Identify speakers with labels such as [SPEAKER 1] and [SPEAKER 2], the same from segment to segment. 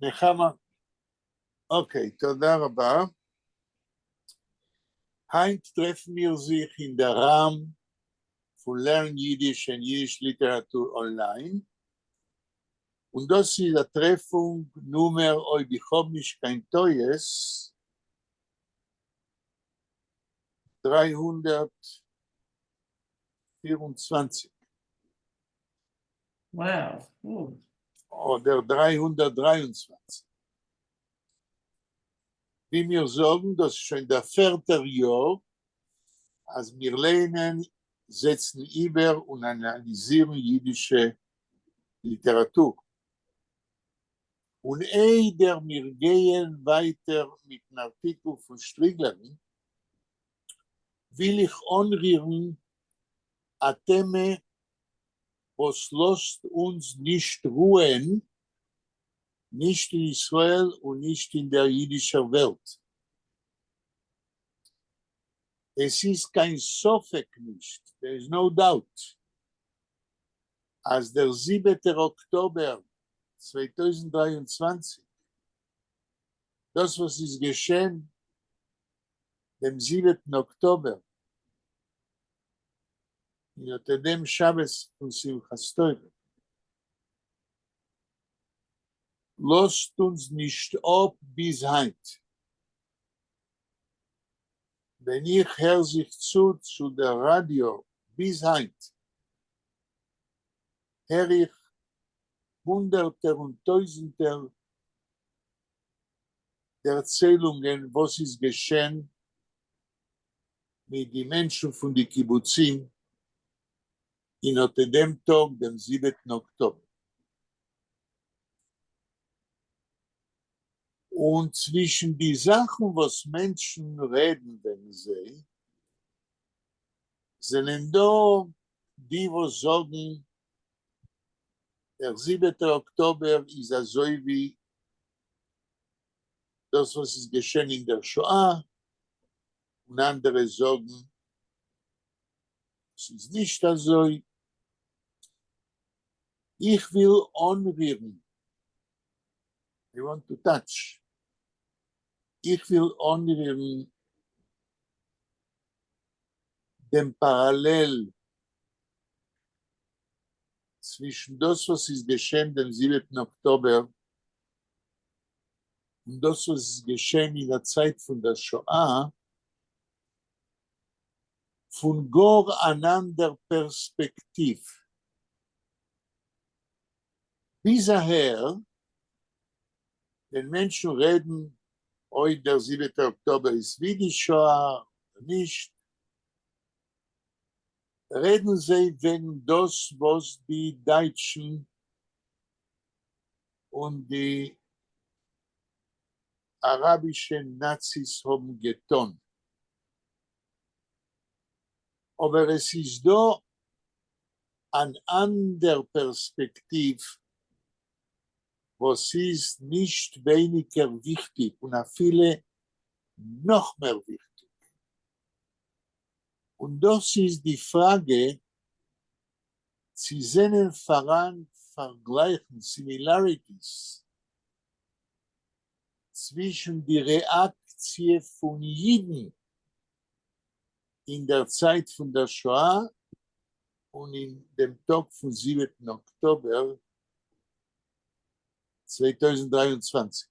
[SPEAKER 1] נחמה, okay, תודה רבה. הײַנט טרעפֿן מיר זיך אין דער ראַם פֿון Learn Yiddish and Yiddish Literature Online, און דאָס איז אַ טרעפֿונג נומער, אויב איך האָב נישט קיין טעות, 324.
[SPEAKER 2] Wow.
[SPEAKER 1] אדער 323. ווי מיר זאגן, דאס איז שוין דער פערטער יאר אז מיר לייענען, זעצן איבער און אנאליזירן אידישע ליטעראטור. און איידער מיר גייען ווייטער מיטן ארטיקל פון שטריגלערן, וויל איך אנרירן א טעמע וואס לאזט אונז נישט רוען, נישט אין ישראל און נישט אין דער אידישער וועלט. עס איז קיין ספק נישט, there is no doubt, אז דער זיבעטער אקטאבער 2023, דאס וואס איז געשען דעם זיבעטן אקטאבער, אין אט דעם שבת פון שמחת תורה, לאזט אונז נישט אפ ביז היינט. ווען איך הער זיך צו צו דער ראדיא ביז היינט, הער איך הונדערטער און טויזנטער דערציילונגען וואס איז געשען מיט די מענטשן פון די קיבוצים אין אט דעם טאג, דעם זיבעטן אקטאבער. און צווישן די זאכן וואס מענטשן רעדן וועגן זיי, זענען דא די וואס זאגן דער זיבעטער אקטאבער איז אזוי ווי דאס וואס איז געשען אין דער שואה, און אנדערע זאגן ס'איז נישט אזוי. איך וויל אנרירן, I want to touch, איך וויל אנרירן דעם פאראלעל צווישן דאס וואס איז געשען דעם זיבעטן אקטאבער און דאס וואס איז געשען אין דער צייט פון דער שואה, פון גאר אן אנדער פערספעקטיוו. ביז אהער, ווען מענטשן רעדן אויב דער זיבעטער אקטאבער איז ווי די שואה אדער נישט, רעדן זיי וועגן דאס וואס די דייטשן און די אראבישע נאציס האבן געטאן. אבער עס איז דא אן אנדער פערספעקטיוו וואס איז נישט ווייניגער וויכטיג און אפילו נאך מער וויכטיג, און דאס איז די פראגע צי זענען פאראן פארגלייכן, similarities, צווישן די רעאקציע פון אידן אין דער צייט פון דער שואה און אין דעם טאג פון זיבעטן אקטאבער 2023.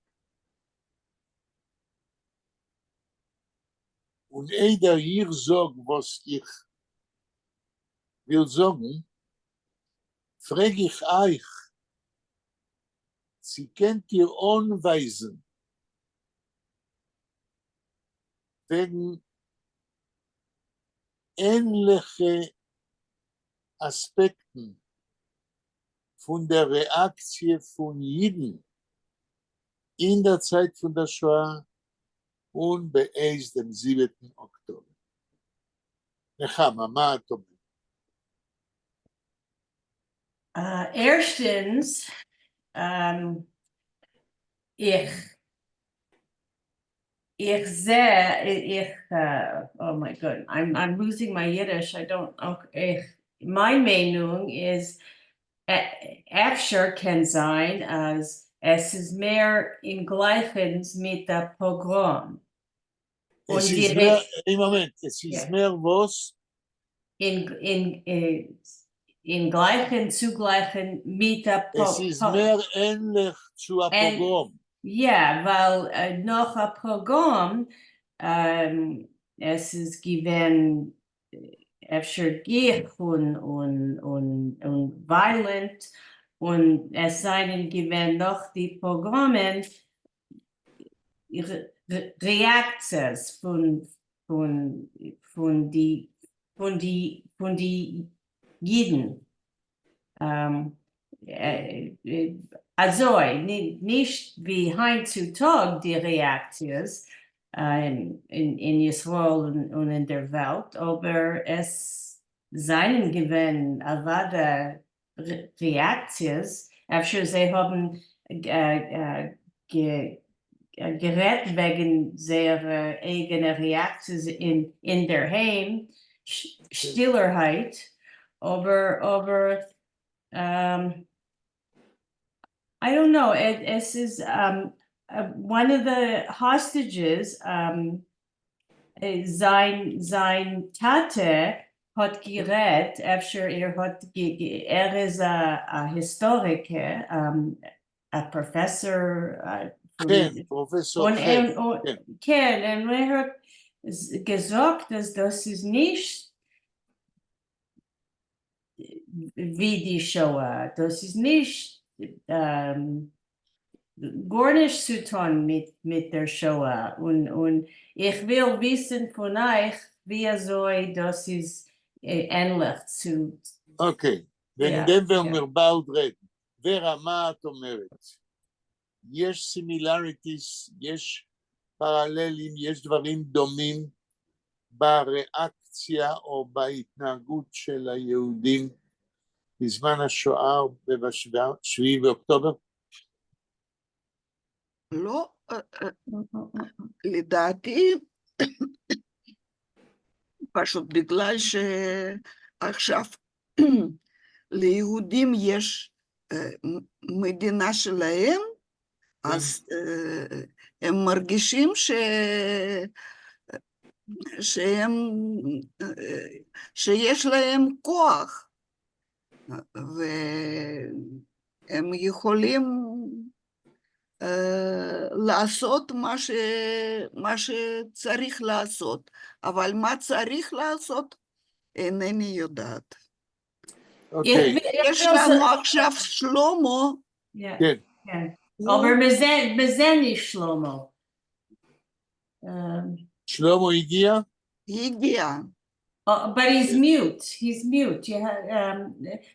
[SPEAKER 1] און איידער איך זאג וואס איך וויל זאגן, פרעג איך אייך צי קענט איר אנווייזן וועגן ענליכע אספעקטן פון דער רעאקציע פון אידן אין דער צייט פון דער שואה און בעת דעם זיבעטן אקטאבער. נחמה, מה את אומרת?
[SPEAKER 2] ערשטנס, איך איך זע, איך, oh my God, I'm losing my Yiddish, I don't, איך, מיין מיינונג איז, אפשר קען זיין אז. עס איז מער אין גלײַכנס מיט אַ פּאָגראָם. און
[SPEAKER 1] עס
[SPEAKER 2] די
[SPEAKER 1] איז מער, איין מאָמענט, עס איז מער וואָס?
[SPEAKER 2] אין גלײַכן, צוגלײַכן מיט אַ
[SPEAKER 1] עס איז מער ענלעך צו אַ פּאָגראָם.
[SPEAKER 2] יאָ, ווײַל נאָך אַ פּאָגראָם, עס איז געווען אפֿשר גיך און violent, און עס זײַנען געווען נאָך די פּאָגראָמען רעאַקציעס פֿון די ייִדן. אַזוי, נישט ווי הײַנט צו טאָג די רעאַקציעס אין ישׂראל און אין דער וועלט, אָבער עס זײַנען געווען אַוודאי רעאַקציעס. אפֿשר זיי האָבן גערעדט וועגן זייערע אייגענע רעאַקציעס אין דער היים, שטילערהייט, אָבער I don't know, עס איז one of the hostages, זײַן טאַטע האָט גערעדט, אפֿשר ער איז אַ היסטאָריקער, אַ פּראָפֿעסאָר.
[SPEAKER 1] כן, פּראָפֿעסאָר חן.
[SPEAKER 2] כן, און ער האָט געזאָגט, אַז דאָס איז נישט ווי די שואה, דאָס איז נישט גאָרנישט צו טאָן מיט דער שואה. און איך וויל וויסן פֿון אײַך, ווי אַזוי דאָס איז ענלעך צו.
[SPEAKER 1] אוקיי, וועגן דעם וועלן מיר באַלד רעדן. ורה, מה את אומרת? יש similarities, יש פרללים, יש דברים דומים בריאקציה או בהתנהגות של היהודים בזמן השואה ובשביעי באוקטובר?
[SPEAKER 3] לא, לדעתי, פשוט בגלל שעכשיו ליהודים יש מדינה שלהם, אז הם מרגישים שהם, שיש להם כוח, והם יכולים לעשות מה שצריך לעשות, אבל מה צריך לעשות אינני יודעת.
[SPEAKER 1] אוקיי.
[SPEAKER 3] יש לנו עכשיו שלמה.
[SPEAKER 1] כן.
[SPEAKER 2] כן. אָבער מיר נישט שלמה.
[SPEAKER 1] שלמה הגיע?
[SPEAKER 3] הגיע.
[SPEAKER 2] But he's mute. He's mute. You have,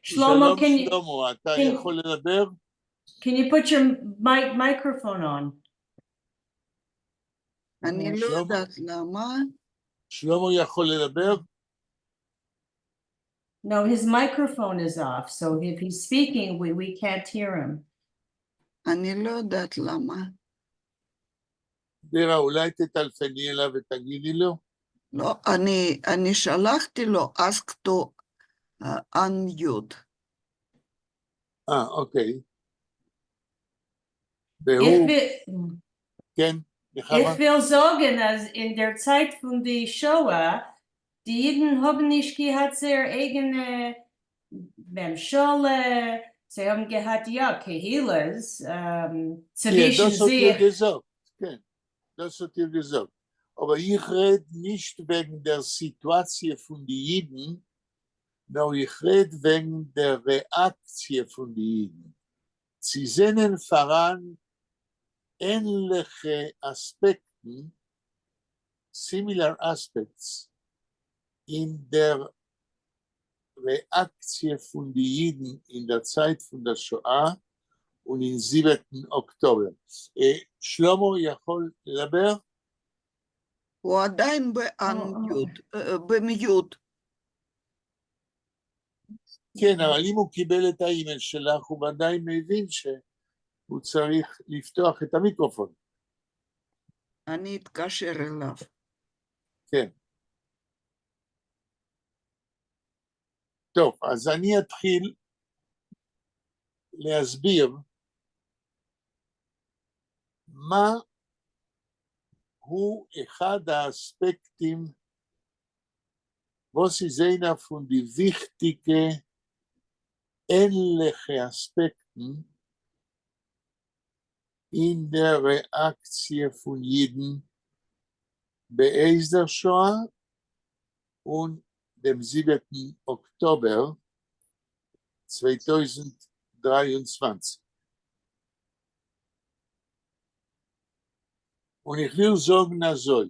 [SPEAKER 2] Shlomo, can you,
[SPEAKER 1] שלמה, אתה יכול לדבר?
[SPEAKER 2] Can you put your microphone on?
[SPEAKER 3] אני לא יודעת למה.
[SPEAKER 1] שלמה יכול לדבר?
[SPEAKER 2] No, his microphone is off, so if he's speaking, we can't hear him.
[SPEAKER 3] אני לא יודעת למה.
[SPEAKER 1] ורה, אולי תטלפני אליו ותגידי לו?
[SPEAKER 3] לא, אני שלחתי לו ask to unmute.
[SPEAKER 1] אוקיי. והוא, כן, נחמה?
[SPEAKER 2] איך וויל זאָגן, אַז אין דער צײַט פֿון די שואה, די ייִדן האָבן נישט געהאַט זייער אייגענע ממשלה, זיי האָבן געהאַט, יאָ, קהילות, צווישן
[SPEAKER 1] דאָס האָט איר
[SPEAKER 2] זיך.
[SPEAKER 1] געזאָגט, כן, דאָס האָט איר געזאָגט. אָבער איך רעד נישט וועגן דער סיטואַציע פֿון די ייִדן, נאָר איך רעד וועגן דער רעאַקציע פֿון די ייִדן. צי זענען פֿאַראַן ענלעכע אַספּעקטן, similar aspects, אין דער רעאַקציע פֿון די ייִדן אין דער צײַט פֿון דער שואה און אין 7. אָקטאָבער. שלמה יכול לדבר?
[SPEAKER 3] הוא עדיין ב unmute, ב mute.
[SPEAKER 1] כן, אבל אם הוא קיבל את האימייל שלך, הוא ודאי מבין שהוא צריך לפתוח את המיקרופון.
[SPEAKER 3] אני אתקשר אליו.
[SPEAKER 1] כן. טוב, אז אני אתחיל להסביר. מה הוא אחד האספקטים, וואס איז איינער פון די וויכטיגע ענליכע אספעקטן אין דער רעאקציע פון אידן בעת דער שואה און דעם זיבעטן אקטאבער 2023? און איך וויל זאגן אזוי.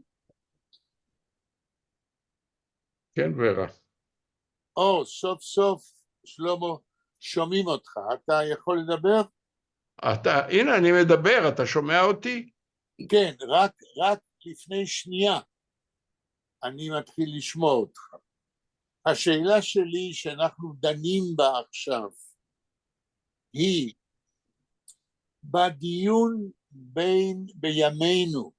[SPEAKER 4] כן, ורה.
[SPEAKER 1] או, סוף סוף, שלמה, שומעים אותך. אתה יכול לדבר?
[SPEAKER 4] אתה, הנה אני מדבר, אתה שומע אותי?
[SPEAKER 1] כן, רק לפני שנייה אני מתחיל לשמוע אותך. השאלה שלי שאנחנו דנים בה עכשיו היא בדיון בין בימינו,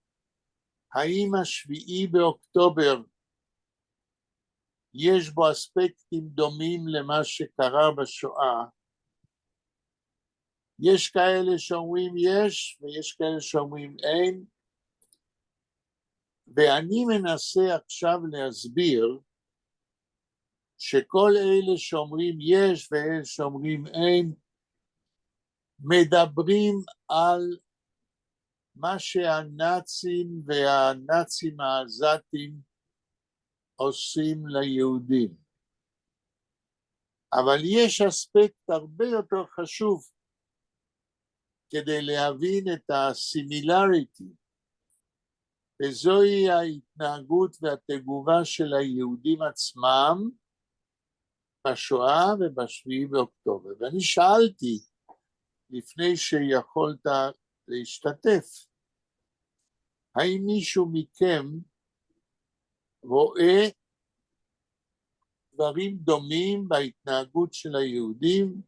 [SPEAKER 1] האם השביעי באוקטובר יש בו אספקטים דומים למה שקרה בשואה? יש כאלה שאומרים יש ויש כאלה שאומרים אין, ואני מנסה עכשיו להסביר שכל אלה שאומרים יש ואלה שאומרים אין, מדברים על מה שהנאצים והנאצים העזתים עושים ליהודים. אבל יש אספקט הרבה יותר חשוב כדי להבין את ה similarity, וזוהי ההתנהגות והתגובה של היהודים עצמם בשואה ובשביעי באוקטובר. ואני שאלתי, לפני שיכולת להשתתף, האם מישהו מכם רואה דברים דומים בהתנהגות של היהודים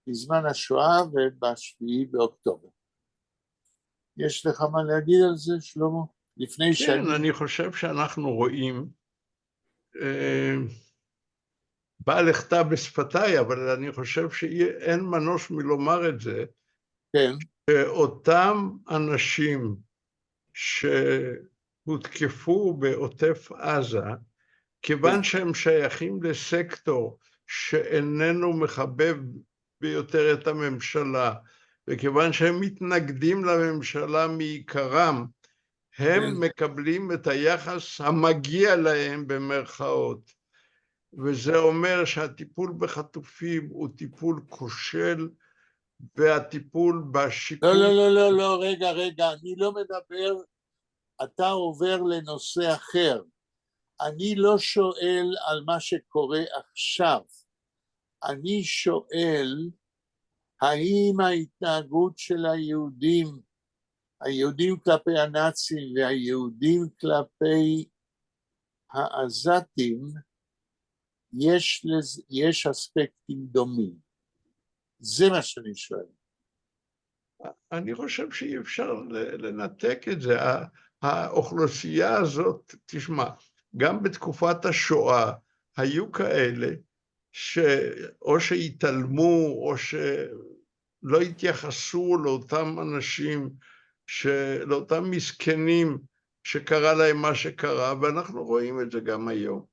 [SPEAKER 1] בזמן השואה ובשביעי באוקטובר? יש לך מה להגיד על זה, שלמה? לפני שאני...
[SPEAKER 4] כן, אני חושב שאנחנו רואים, בא לכתב בשפתיי, אבל אני חושב שאין מנוס מלומר את זה,
[SPEAKER 1] כן.
[SPEAKER 4] שאותם אנשים שהותקפו בעוטף עזה, כיוון שהם שייכים לסקטור שאיננו מחבב ביותר את הממשלה, וכיוון שהם מתנגדים לממשלה מעיקרם, הם מקבלים את היחס המגיע להם במרכאות. וזה אומר שהטיפול בחטופים הוא טיפול כושל, והטיפול בשיקום...
[SPEAKER 1] לא, לא, לא, לא, לא, רגע, רגע, אני לא מדבר, אתה עובר לנושא אחר. אני לא שואל על מה שקורה עכשיו. אני שואל, האם ההתנהגות של היהודים, היהודים כלפי הנאצים והיהודים כלפי העזתים, יש אספקטים דומים? זה מה שאני שואל.
[SPEAKER 4] אני חושב שאי אפשר לנתק את זה. האוכלוסייה הזאת, תשמע, גם בתקופת השואה היו כאלה שאו שהתעלמו או שלא התייחסו לאותם אנשים, לאותם מסכנים שקרה להם מה שקרה, ואנחנו רואים את זה גם היום.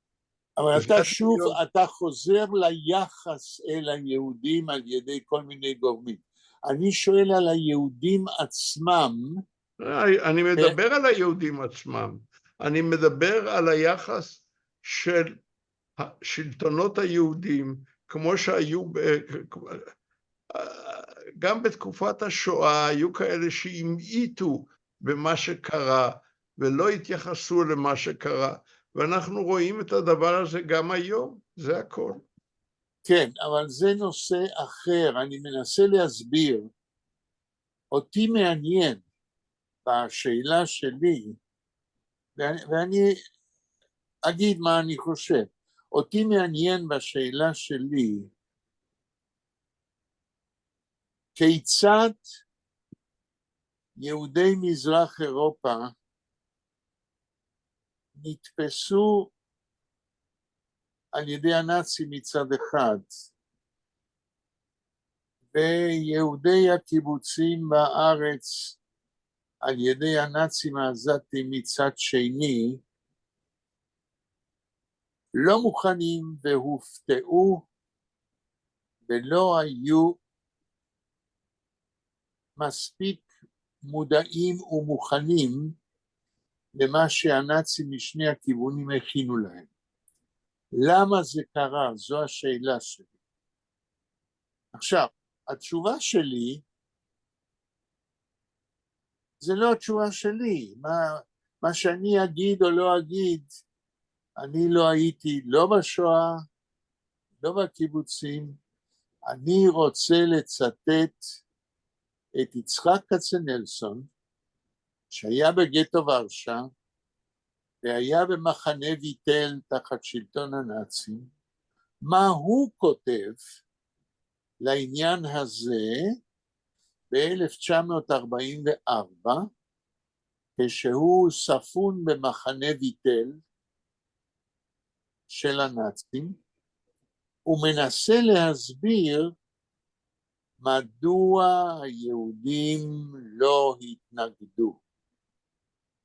[SPEAKER 1] אבל אתה שוב, אתה חוזר ליחס אל היהודים על ידי כל מיני גורמים. אני שואל על היהודים עצמם.
[SPEAKER 4] אני מדבר על היהודים עצמם. אני מדבר על היחס של שלטונות היהודים, כמו שהיו, גם בתקופת השואה, היו כאלה שהמעיטו במה שקרה, ולא התייחסו למה שקרה, ואנחנו רואים את הדבר הזה גם היום, זה הכל.
[SPEAKER 1] כן, אבל זה נושא אחר, אני מנסה להסביר. אותי מעניין בשאלה שלי, ואני אגיד מה אני חושב, אותי מעניין בשאלה שלי, כיצד יהודי מזרח אירופה נתפסו על ידי הנאצים מצד אחד, ויהודי הקיבוצים בארץ על ידי הנאצים העזתים מצד שני, לא מוכנים והופתעו ולא היו מספיק מודעים ומוכנים למה שהנאצים משני הכיוונים הכינו להם. למה זה קרה? זו השאלה שלי. עכשיו, התשובה שלי זה לא התשובה שלי, מה שאני אגיד או לא אגיד, אני לא הייתי לא בשואה, לא בקיבוצים, אני רוצה לצטט את יצחק כצנלסון, שהיה בגטו ורשה, והיה במחנה ויטל תחת שלטון הנאצים, מה הוא כותב לעניין הזה ב-1944, כשהוא ספון במחנה ויטל של הנאצים, הוא מנסה להסביר מדוע היהודים לא התנגדו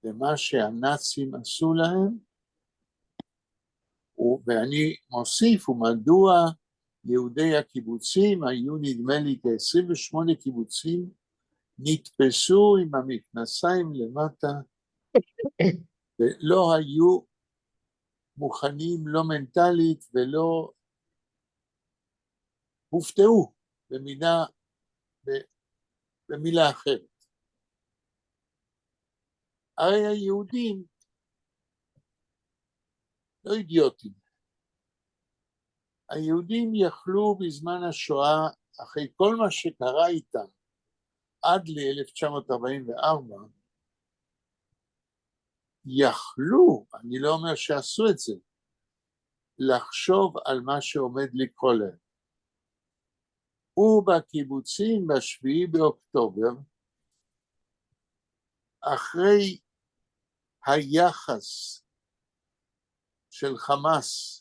[SPEAKER 1] למה שהנאצים עשו להם, ואני מוסיף, ומדוע יהודי הקיבוצים, היו נדמה לי כ-28 קיבוצים, נתפסו עם המכנסיים למטה ולא היו מוכנים לא מנטלית ולא הופתעו במילה אחרת. הרי היהודים לא אידיוטים. היהודים יכלו בזמן השואה, אחרי כל מה שקרה איתם עד ל-1944, יכלו, אני לא אומר שעשו את זה, לחשוב על מה שעומד לקרות להם. ובקיבוצים בשביעי באוקטובר, אחרי היחס של חמאס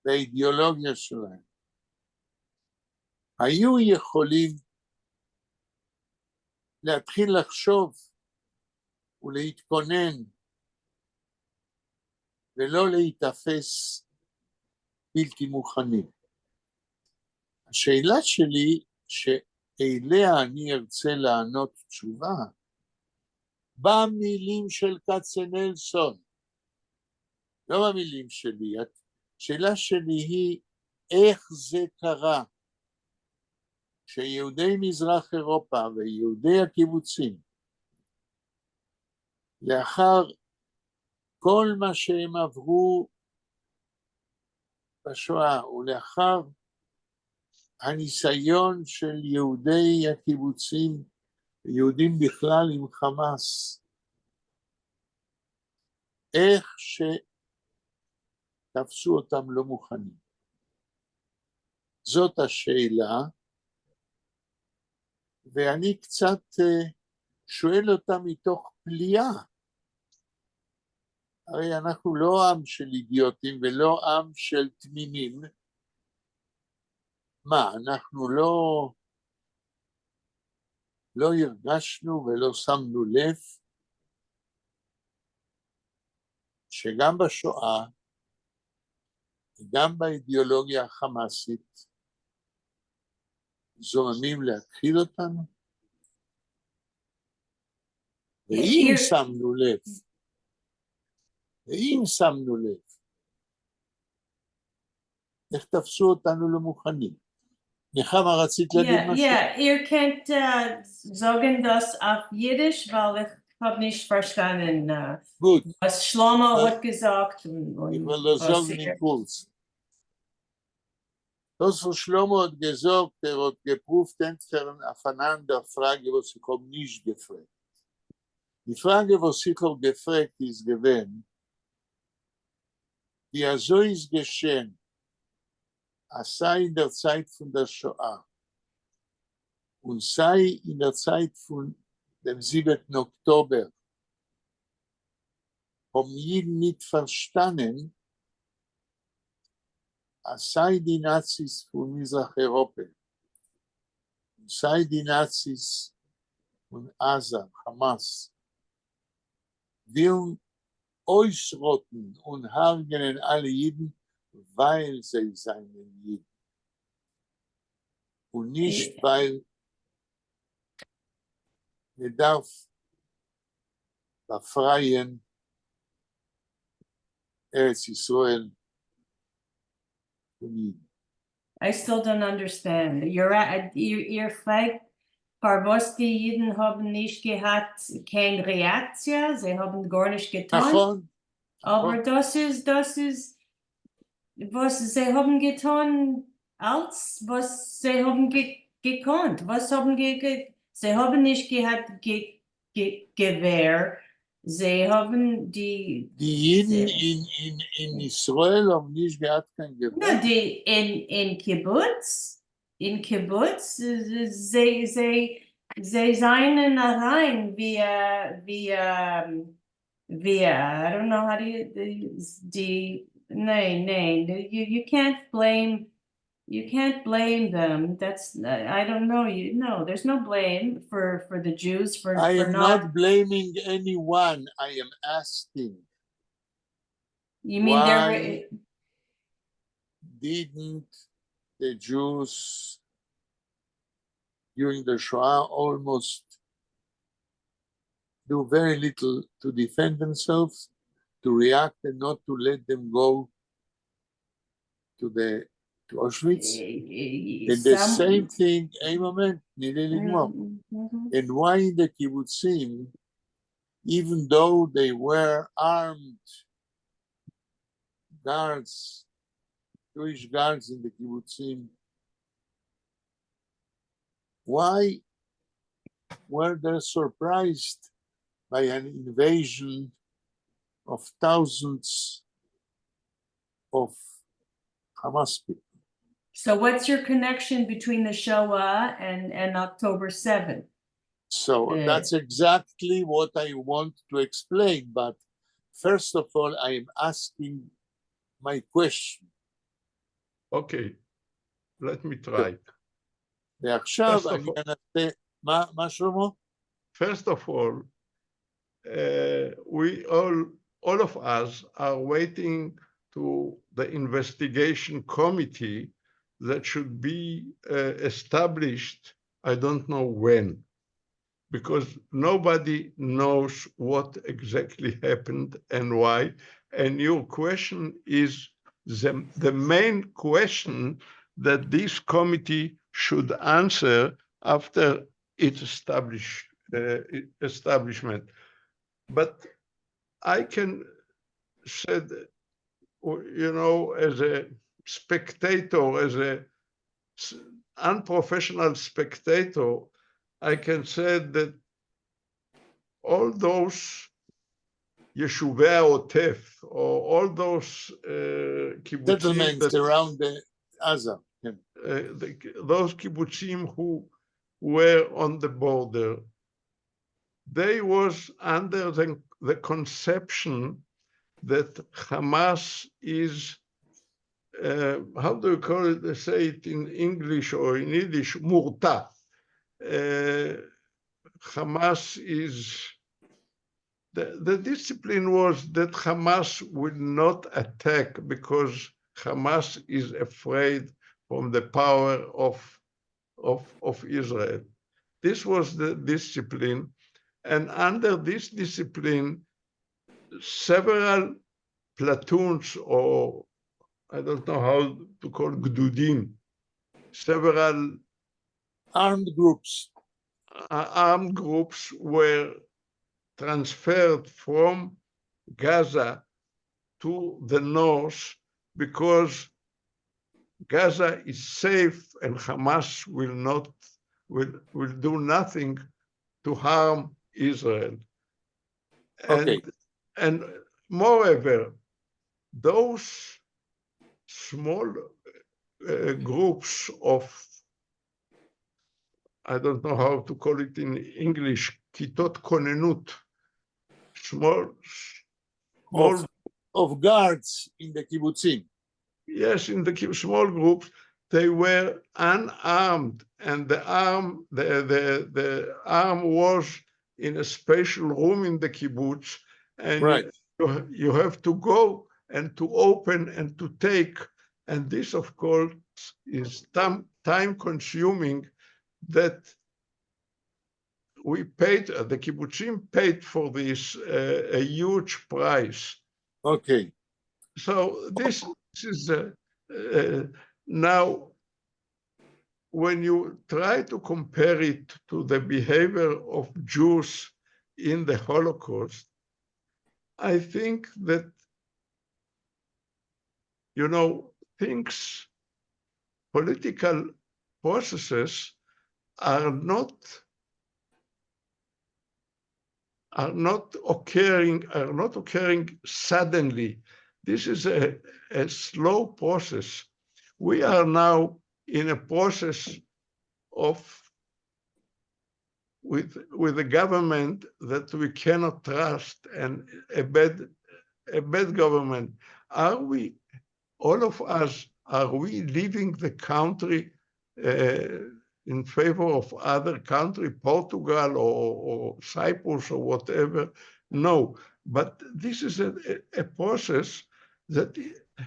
[SPEAKER 1] והאידיאולוגיה שלהם, היו יכולים להתחיל לחשוב ולהתכונן ולא להיתפס בלתי מוכנים. השאלה שלי, שאליה אני ארצה לענות תשובה, במילים של כצנלסון, לא במילים שלי, השאלה שלי היא איך זה קרה שיהודי מזרח אירופה ויהודי הקיבוצים לאחר כל מה שהם עברו בשואה ולאחר הניסיון של יהודי הקיבוצים, יהודים בכלל עם חמאס, איך שתפסו אותם לא מוכנים. זאת השאלה, ואני קצת שואל אותה מתוך פליאה. הרי אנחנו לא עם של אידיוטים ולא עם של תמימים. מה, אנחנו לא הרגשנו ולא שמנו לב שגם בשואה וגם באידיאולוגיה החמאסית זוממים להכחיד אותנו? ואם שמנו לב, ואם שמנו לב, איך תפסו אותנו לא מוכנים? נחמה, רצית להגיד משהו?
[SPEAKER 2] Yeah, איר קענט זאָגן דאָס אויף ייִדיש, ווײַל איך האָב נישט פֿאַרשטאַנען,
[SPEAKER 1] גוט.
[SPEAKER 2] וואָס שלמה האָט געזאָגט און
[SPEAKER 1] איך וועל דאָס
[SPEAKER 2] וואָס
[SPEAKER 1] זאָגן אין
[SPEAKER 2] איר-
[SPEAKER 1] קורצן. דאָס, וואָס שלמה האָט געזאָגט, ער האָט געפּרוּווט ענטפֿערן אויף אַן אַנדער פֿראַגע, וואָס איך האָב נישט געפֿרעגט. די פֿראַגע, וואָס איך האָב געפֿרעגט, איז געווען, ווי אַזוי איז געשען, אַז סײַ אין דער צײַט פֿון דער שואה און סײַ אין דער צײַט פֿון דעם 7. אָקטאָבער האָבן ייִדן נישט פֿאַרשטאַנען, אַז סײַ די נאַציס פֿון מזרח־אייראָפּע און סײַ די נאַציס און עזה, חמאס, ווילן אויסראָטן און הרגענען אַלע ייִדן, ווײַל זיי זײַנען ייִדן. און נישט ווײַל מע דאַרף באַפֿרײַען ארץ ישראל פֿון ייִדן.
[SPEAKER 2] I still don't understand. איר פֿרעגט, פֿאַר וואָס די ייִדן האָבן נישט געהאַט קיין רעאַקציע? זיי האָבן גאָרנישט געטאָן?
[SPEAKER 1] נכון.
[SPEAKER 2] אָבער דאָס איז, וואָס זיי האָבן געטאָן, אַלץ, וואָס זיי האָבן געקאָנט. וואָס האָבן גע גע זיי האָבן נישט געהאַט געווער, זיי האָבן די
[SPEAKER 1] די ייִדן אין ישראל האָבן נישט געהאַט קיין געווער?
[SPEAKER 2] No, די אין קיבוץ, זיי זײַנען אַרײַן ווי, I don't know how do you, די, ניין, you can't blame them. That's, I don't know, no, there's no blame for the Jews
[SPEAKER 1] I
[SPEAKER 2] for
[SPEAKER 1] am
[SPEAKER 2] not,
[SPEAKER 1] not blaming anyone. I am asking,
[SPEAKER 2] You mean there,
[SPEAKER 1] why didn't the Jews during the Shoah almost do very little to defend themselves, to react and not to let them go to Auschwitz? And the same thing, a moment, תני לי לגמור. And why in the kibbutzim, even though they were armed guards, Jewish guards in the kibbutzim, why were they surprised by an invasion of thousands of Hamas people?
[SPEAKER 2] So what's your connection between the Shoah and October 7th?
[SPEAKER 1] So that's exactly what I want to explain. But first of all, I am asking my question.
[SPEAKER 4] Okay, let me try.
[SPEAKER 1] ועכשיו
[SPEAKER 4] First of
[SPEAKER 1] אני אנסה, מה שלמה?
[SPEAKER 4] First of all, all of us are waiting to the investigation committee that should be established, I don't know when, because nobody knows what exactly happened and why. And your question is the main question that this committee should answer after its establishment. But I can say, as a spectator, as a unprofessional spectator, I can say that all those יישובי העוטף, or all those kibbutzim
[SPEAKER 1] Settlements
[SPEAKER 4] that,
[SPEAKER 1] around the Gaza. כן.
[SPEAKER 4] Those kibbutzim who were on the border, they was under the conception that Hamas is, how do you call it? They say it in English or in Yiddish, מורתע. Hamas is, the discipline was that Hamas will not attack because Hamas is afraid from the power of Israel. This was the discipline. And under this discipline, several platoons, or I don't know how to call גדודים, several
[SPEAKER 1] armed groups,
[SPEAKER 4] armed groups were transferred from Gaza to the north because Gaza is safe and Hamas will not, will do nothing to harm Israel. And moreover, those small groups of, I don't know how to call it in English, כיתות כוננות, small
[SPEAKER 1] of guards in the kibbutzim.
[SPEAKER 4] Yes, in the small groups, They were unarmed, and the arm was in a special room in the kibbutz, and you have to go and to open and to take, and this, of course, is time consuming that we paid, the kibbutzim paid for this a huge price. So this is now, when you try to compare it to the behavior of Jews in the Holocaust, I think that things, political processes are not occurring suddenly. This is a slow process. We are now in a process of with a government that we cannot trust and a bad government. Are we, all of us, are we leaving the country in favor of other country, Portugal or Cyprus or whatever? No, but this is a process that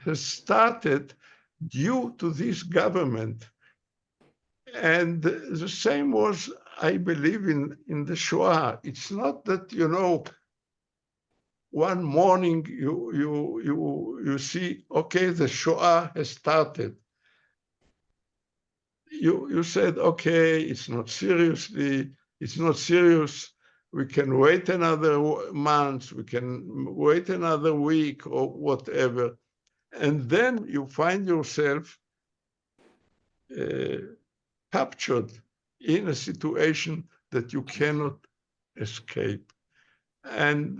[SPEAKER 4] has started due to this government. And the same was, I believe, in the Shoah. It's not that one morning you see, okay, the Shoah has started. You said, okay, it's not seriously, it's not serious. We can wait another month, we can wait another week or whatever. And then you find yourself captured in a situation that you cannot escape. And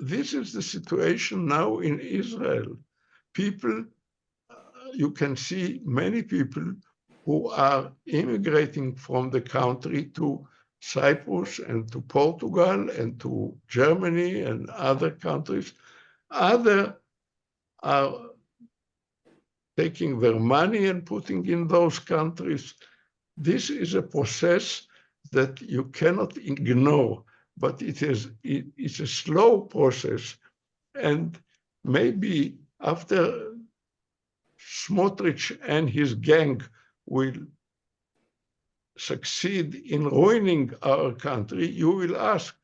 [SPEAKER 4] this is the situation now in Israel. People, you can see many people who are immigrating from the country to Cyprus and to Portugal and to Germany and other countries. Other are taking their money and putting in those countries. This is a process that you cannot ignore, but it's a slow process. And maybe after Smotrich and his gang will succeed in ruining our country, you will ask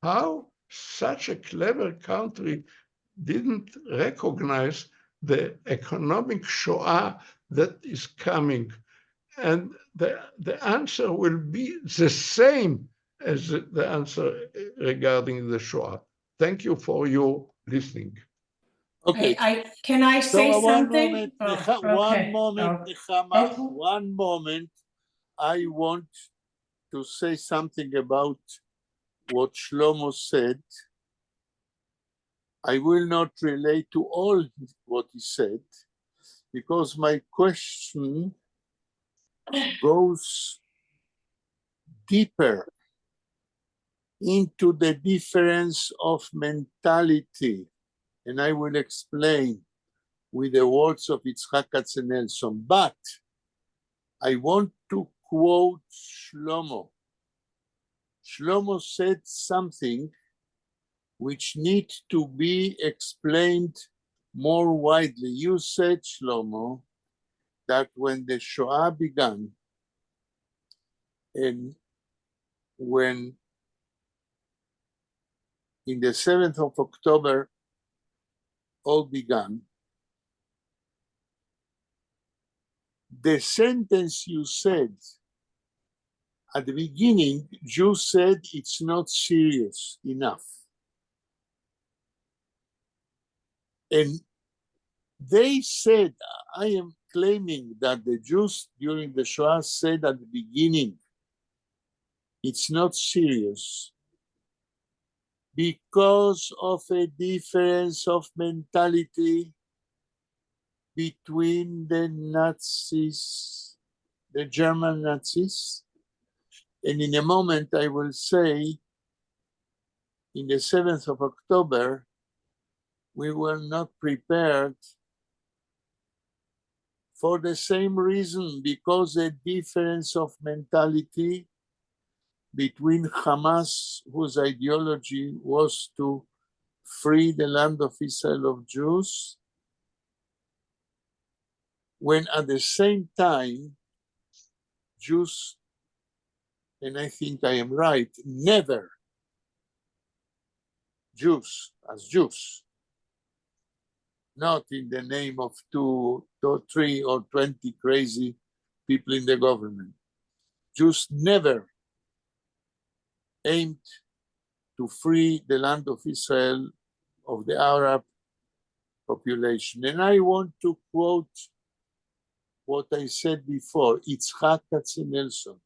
[SPEAKER 4] how such a clever country didn't recognize the economic Shoah that is coming. And the answer will be the same as the answer regarding the Shoah. Thank you for your listening.
[SPEAKER 1] Okay.
[SPEAKER 2] Can I
[SPEAKER 1] So
[SPEAKER 2] say
[SPEAKER 1] one
[SPEAKER 2] something?
[SPEAKER 1] moment,
[SPEAKER 2] Oh,
[SPEAKER 1] one
[SPEAKER 2] okay.
[SPEAKER 1] moment,
[SPEAKER 2] Oh,
[SPEAKER 1] Nechama,
[SPEAKER 2] okay.
[SPEAKER 1] one moment. I want to say something about what Shlomo said. I will not relate to all what he said because my question goes deeper into the difference of mentality. And I will explain with the words of Yitzhak Katzenelson. But I want to quote Shlomo. Shlomo said something which need to be explained more widely. You said, Shlomo, that when the Shoah began and when in the 7th of October all began, the sentence you said at the beginning, you said it's not serious enough. And they said, I am claiming that the Jews during the Shoah said at the beginning, it's not serious because of a difference of mentality between the Nazis, the German Nazis. And in a moment, I will say, in the 7th of October, we were not prepared For the same reason, because a difference of mentality between Hamas, whose ideology was to free the land of Israel of Jews, when at the same time, Jews, and I think I am right, never Jews as Jews, not in the name of two, two, three, or 20 crazy people in the government. Jews never aimed to free the land of Israel of the Arab population. And I want to quote what I said before, Yitzhak Katzenelson.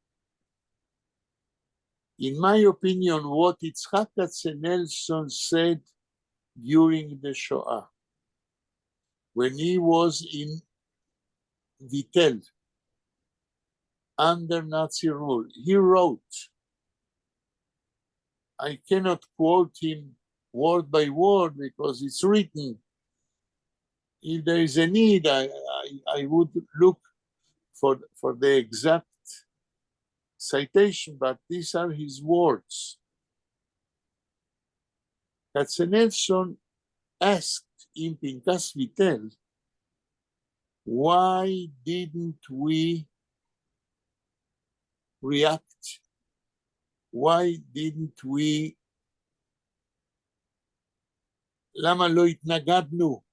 [SPEAKER 1] In my opinion, what Yitzhak Katzenelson said during the Shoah, when he was in Vittel, under Nazi rule, he wrote, I cannot quote him word by word because it's written. If there is a need, I would look for the exact citation, but these are his words. Katzenelson asked in Pinkas Vitel, why didn't we react? Why didn't we, למה לא התנגדנו?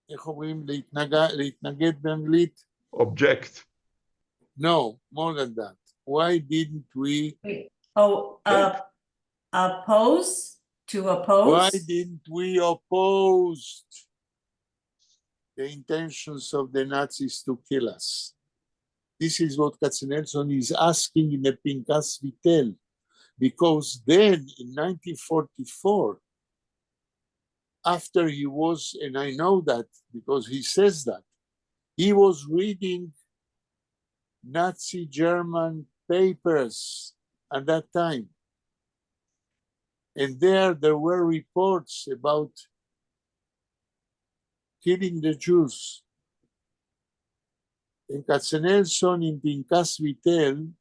[SPEAKER 1] איך אומרים להתנגד באנגלית?
[SPEAKER 4] Object.
[SPEAKER 1] No, more than that. Why didn't we,
[SPEAKER 2] Wait, oh, oppose, to oppose?
[SPEAKER 1] Why didn't we oppose the intentions of the Nazis to kill us? This is what Katzenelson is asking in the Pinkas Vitel, because then in 1944, after he was, and I know that because he says that, he was reading Nazi German papers at that time. And there were reports about killing the Jews. And Katzenelson in Pinkas Vitel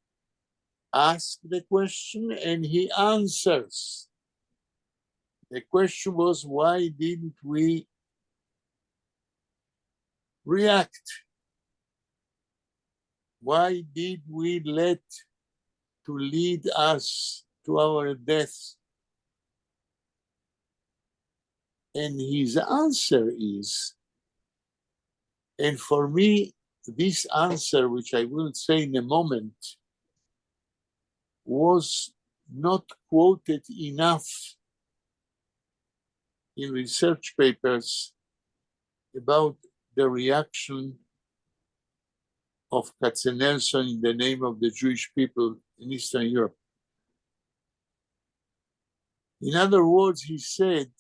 [SPEAKER 1] asked the question and he answers. The question was, why didn't we react? Why did we let to lead us to our death? And his answer is, and for me, this answer, which I will say in a moment, was not quoted enough in research papers about the reaction of Katzenelson in the name of the Jewish people in Eastern Europe. In other words, he said,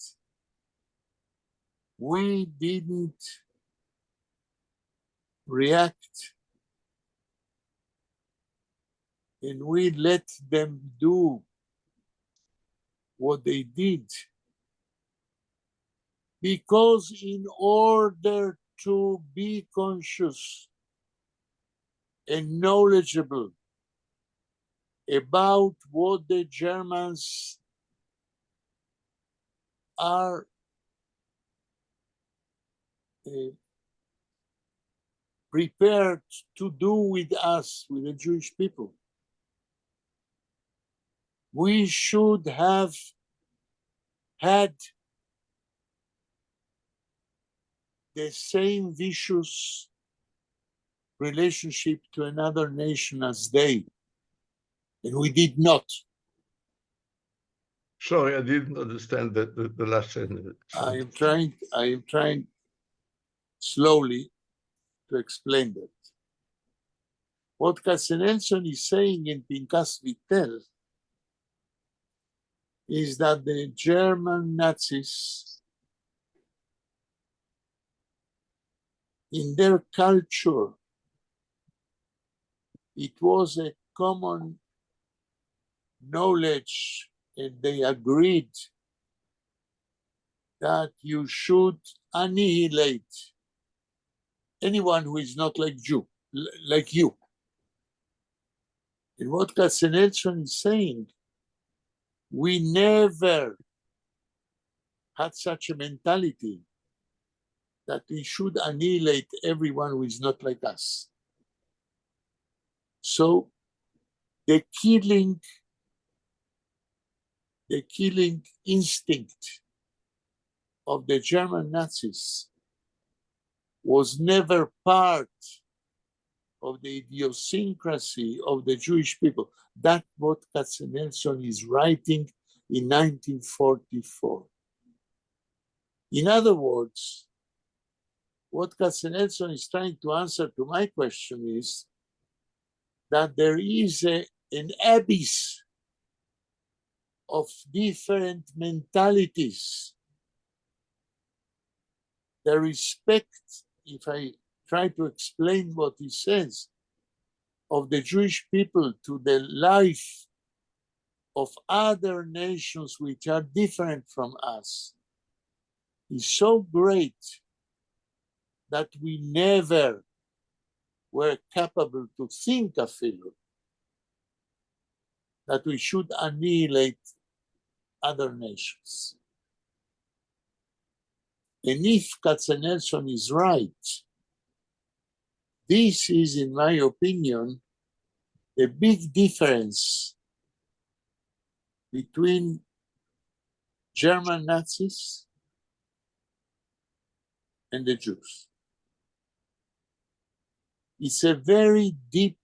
[SPEAKER 1] we didn't react and we let them do what they did because in order to be conscious and knowledgeable about what the Germans are prepared to do with us, with the Jewish people, we should have had the same vicious relationship to another nation as they, and we did not.
[SPEAKER 4] Sorry, I didn't understand the last sentence.
[SPEAKER 1] I am trying slowly to explain that. What Katzenelson is saying in Pinkas Vitel is that the German Nazis, in their culture, it was a common knowledge and they agreed that you should annihilate anyone who is not like Jew, like you. And what Katzenelson is saying, we never had such a mentality that we should annihilate everyone who is not like us. So the killing, the killing instinct of the German Nazis was never part of the idiosyncrasy of the Jewish people. That's what Katzenelson is writing in 1944. In other words, what Katzenelson is trying to answer to my question is that there is an abyss of different mentalities. The respect, if I try to explain what he says, of the Jewish people to the life of other nations which are different from us is so great that we never were capable to think of it, that we should annihilate other nations. And if Katzenelson is right, this is, in my opinion, the big difference between German Nazis and the Jews. It's a very deep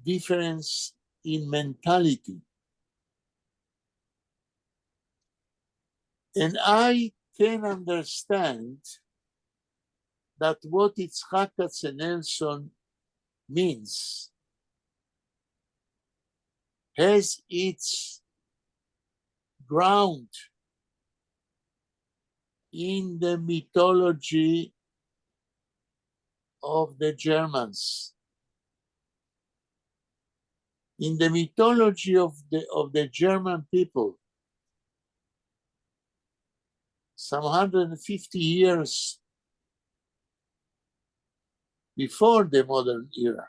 [SPEAKER 1] difference in mentality. And I can understand that what Yitzhak Katzenelson means has its ground in the mythology of the Germans. In the mythology of the German people, some 150 years before the modern era,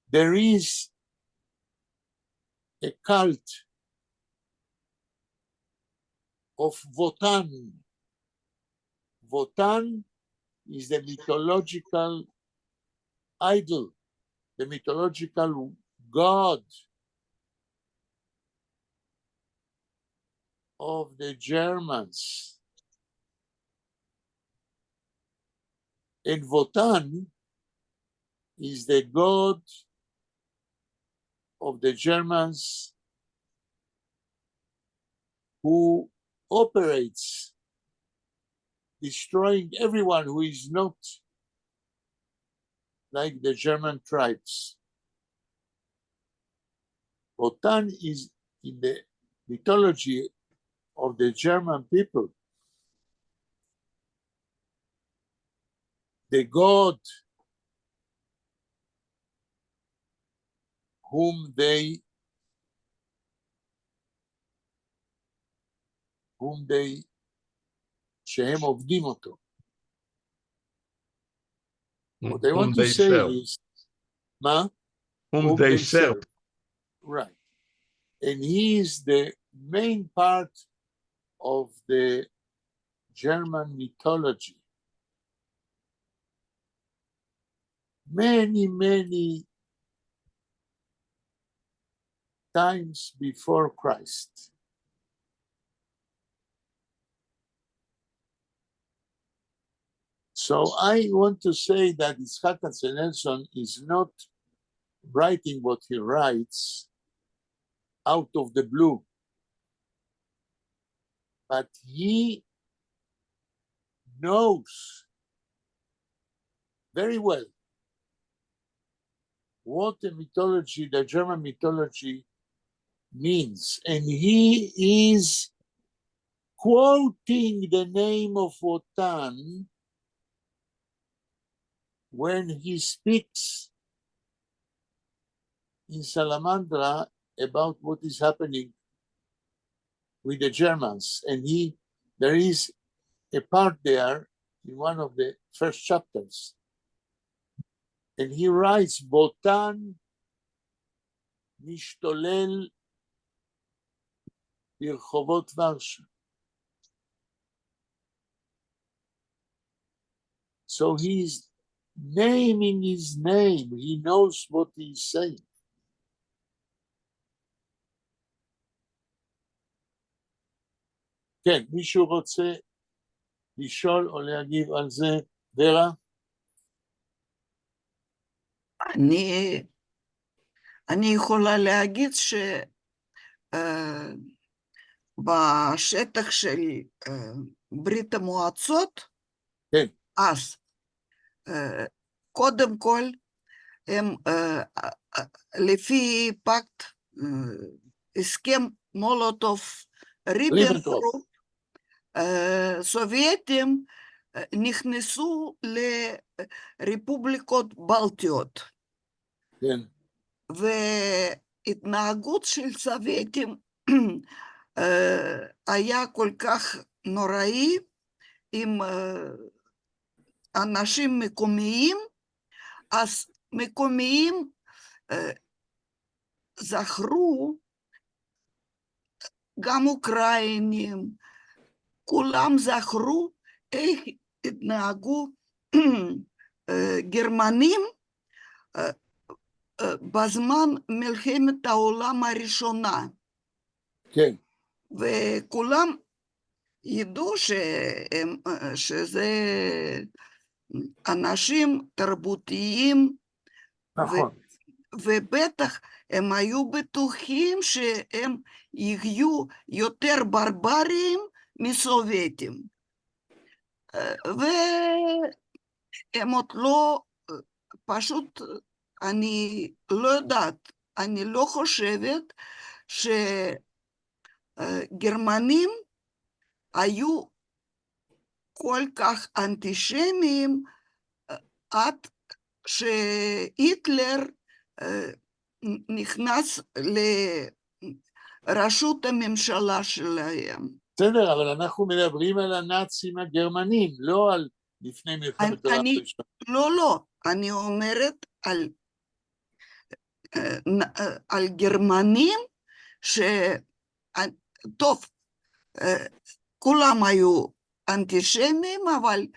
[SPEAKER 1] there is a cult of Wotan. Wotan is the mythological idol, the mythological god of the Germans. And Wotan is the god of the Germans who operates destroying everyone who is not like the German tribes. Wotan is in the mythology of the German people, the god whom they whom they שהם עובדים אותו. What I
[SPEAKER 4] Whom
[SPEAKER 1] want to
[SPEAKER 4] they
[SPEAKER 1] say
[SPEAKER 4] serve.
[SPEAKER 1] is, מה?
[SPEAKER 4] Whom
[SPEAKER 1] Whom
[SPEAKER 4] they
[SPEAKER 1] they
[SPEAKER 4] serve.
[SPEAKER 1] serve. Right. And he is the main part of the German mythology. Many, many times before Christ. So I want to say that Yitzhak Katzenelson is not writing what he writes out of the blue, but he knows very well what the mythology, the German mythology means. And he is quoting the name of Wotan when he speaks in Salamandra about what is happening with the Germans. And there is a part there in one of the first chapters. And he writes, בוטן משתולל ברחובות ורשה. So he's naming his name, he knows what he's saying. כן, מישהו רוצה לשאול או להגיב על זה? ורה?
[SPEAKER 3] אני יכולה להגיד שבשטח של ברית המועצות, אז קודם כל הם לפי פקט, הסכם מולוטוב ריבנטרופ, סובייטים נכנסו לרפובליקות בלטיות. והתנהגות של סובייטים היה כל כך נוראי עם אנשים מקומיים, אז מקומיים זכרו, גם אוקראינים, כולם זכרו איך התנהגו גרמנים בזמן מלחמת העולם הראשונה. וכולם ידעו שזה אנשים תרבותיים, ובטח הם היו בטוחים שהם יהיו יותר ברבריים מסובייטים. והם עוד לא, פשוט, אני לא יודעת, אני לא חושבת שגרמנים היו כל כך אנטישמיים עד שהיטלר נכנס לראשות הממשלה שלהם.
[SPEAKER 1] בסדר, אבל אנחנו מדברים על הנאצים הגרמנים, לא על לפני מלחמת העולם הראשונה.
[SPEAKER 3] לא, לא, אני אומרת על גרמנים ש... טוב, כולם היו אנטישמים, אבל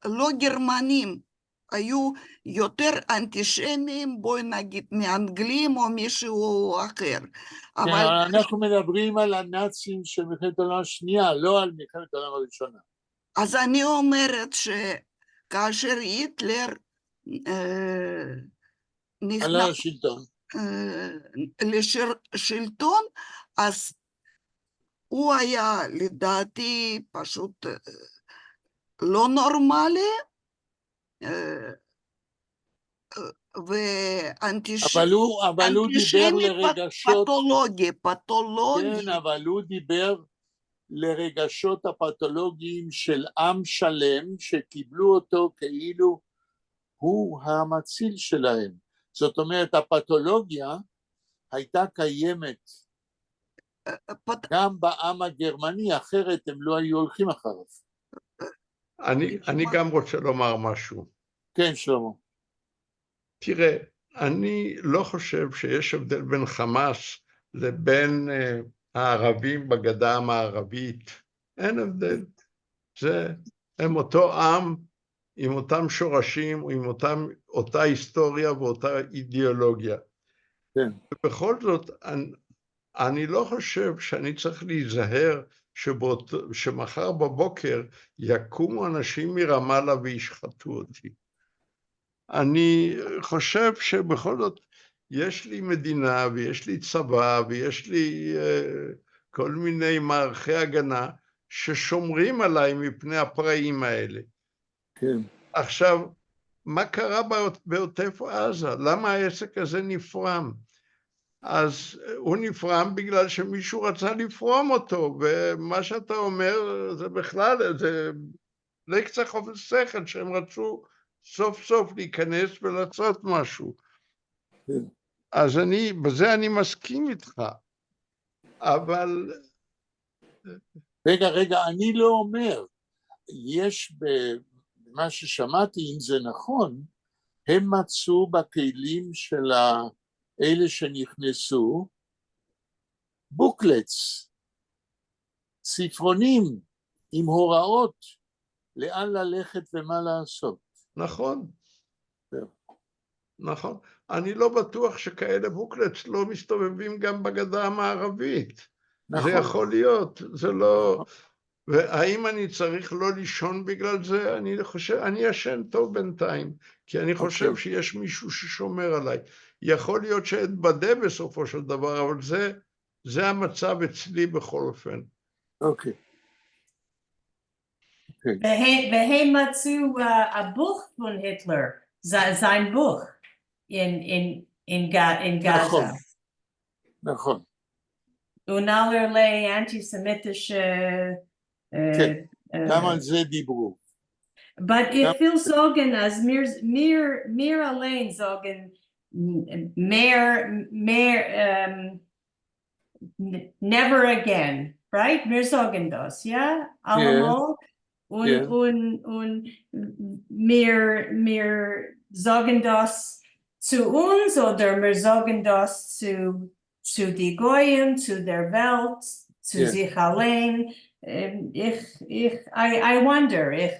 [SPEAKER 3] לא גרמנים, היו יותר אנטישמים, בואי נגיד, מאנגלים או מישהו אחר.
[SPEAKER 1] כן, אבל אנחנו מדברים על הנאצים של מלחמת העולם השנייה, לא על מלחמת העולם הראשונה.
[SPEAKER 3] אז אני אומרת שכאשר היטלר נכנס
[SPEAKER 1] עלה לשלטון.
[SPEAKER 3] לשלטון, אז הוא היה לדעתי פשוט לא נורמלי, ואנטישמי
[SPEAKER 1] אבל הוא דיבר לרגשות...
[SPEAKER 3] פתולוגי, פתולוגי.
[SPEAKER 1] כן, אבל הוא דיבר לרגשות הפתולוגיים של עם שלם שקיבלו אותו כאילו הוא המציל שלהם. זאת אומרת, הפתולוגיה הייתה קיימת גם בעם הגרמני, אחרת הם לא היו הולכים אחריו.
[SPEAKER 4] אני גם רוצה לומר משהו.
[SPEAKER 1] כן, שלמה.
[SPEAKER 4] תראה, אני לא חושב שיש הבדל בין חמאס לבין הערבים בגדה המערבית. אין הבדל. זה, הם אותו עם, עם אותם שורשים, עם אותה היסטוריה ואותה אידיאולוגיה.
[SPEAKER 1] כן.
[SPEAKER 4] ובכל זאת, אני לא חושב שאני צריך להיזהר שמחר בבוקר יקומו אנשים מרמאללה וישחטו אותי. אני חושב שבכל זאת יש לי מדינה ויש לי צבא ויש לי כל מיני מערכי הגנה ששומרים עליי מפני הפראים האלה.
[SPEAKER 1] כן.
[SPEAKER 4] עכשיו, מה קרה בעוטף עזה? למה העסק הזה נפרם? אז הוא נפרם בגלל שמישהו רצה לפרום אותו, ומה שאתה אומר זה בכלל, זה לקצה חופש שכל שהם רצו סוף סוף להיכנס ולעשות משהו.
[SPEAKER 1] כן.
[SPEAKER 4] אז אני, בזה אני מסכים איתך, אבל...
[SPEAKER 1] רגע, רגע, אני לא אומר, יש במה ששמעתי, אם זה נכון, הם מצאו בכלים של האלה שנכנסו booklets, ספרונים עם הוראות לאן ללכת ומה לעשות.
[SPEAKER 4] נכון.
[SPEAKER 1] זהו.
[SPEAKER 4] נכון. אני לא בטוח שכאלה booklets לא מסתובבים גם בגדה המערבית.
[SPEAKER 1] נכון.
[SPEAKER 4] זה יכול להיות, זה לא. והאם אני צריך לא לישון בגלל זה? אני חושב, אני ישן טוב בינתיים, כי אני חושב שיש מישהו ששומר עליי. יכול להיות שאתבדה בסופו של דבר, אבל זה המצב אצלי בכל אופן.
[SPEAKER 1] אוקיי.
[SPEAKER 2] והם מצאו אַ בוך פֿון היטלער, זײַן בוך אין גאַזע.
[SPEAKER 1] נכון.
[SPEAKER 2] און אַלערליי אַנטיסעמיטישע
[SPEAKER 1] כן, גם על זה דיברו.
[SPEAKER 2] But איך וויל זאָגן, אַז מיר אַליין זאָגן מער, never again, right? מיר זאָגן דאָס, יאָ? אַלעמאָל. און, און מיר זאָגן דאָס צו אונדז אָדער מיר זאָגן דאָס צו די גויים, צו דער וועלט, צו זיך אַליין. I wonder if,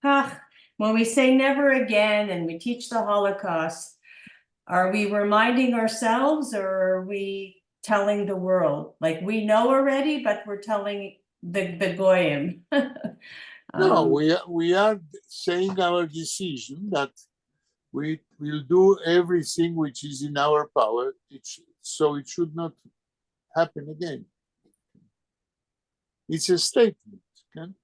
[SPEAKER 2] ach, when we say never again and we teach the Holocaust, are we reminding ourselves or are we telling the world? Like, we know already, but we're telling the goyim.
[SPEAKER 1] No, we are saying our decision that we will do everything which is in our power, so it should not happen again. It's a statement, כן?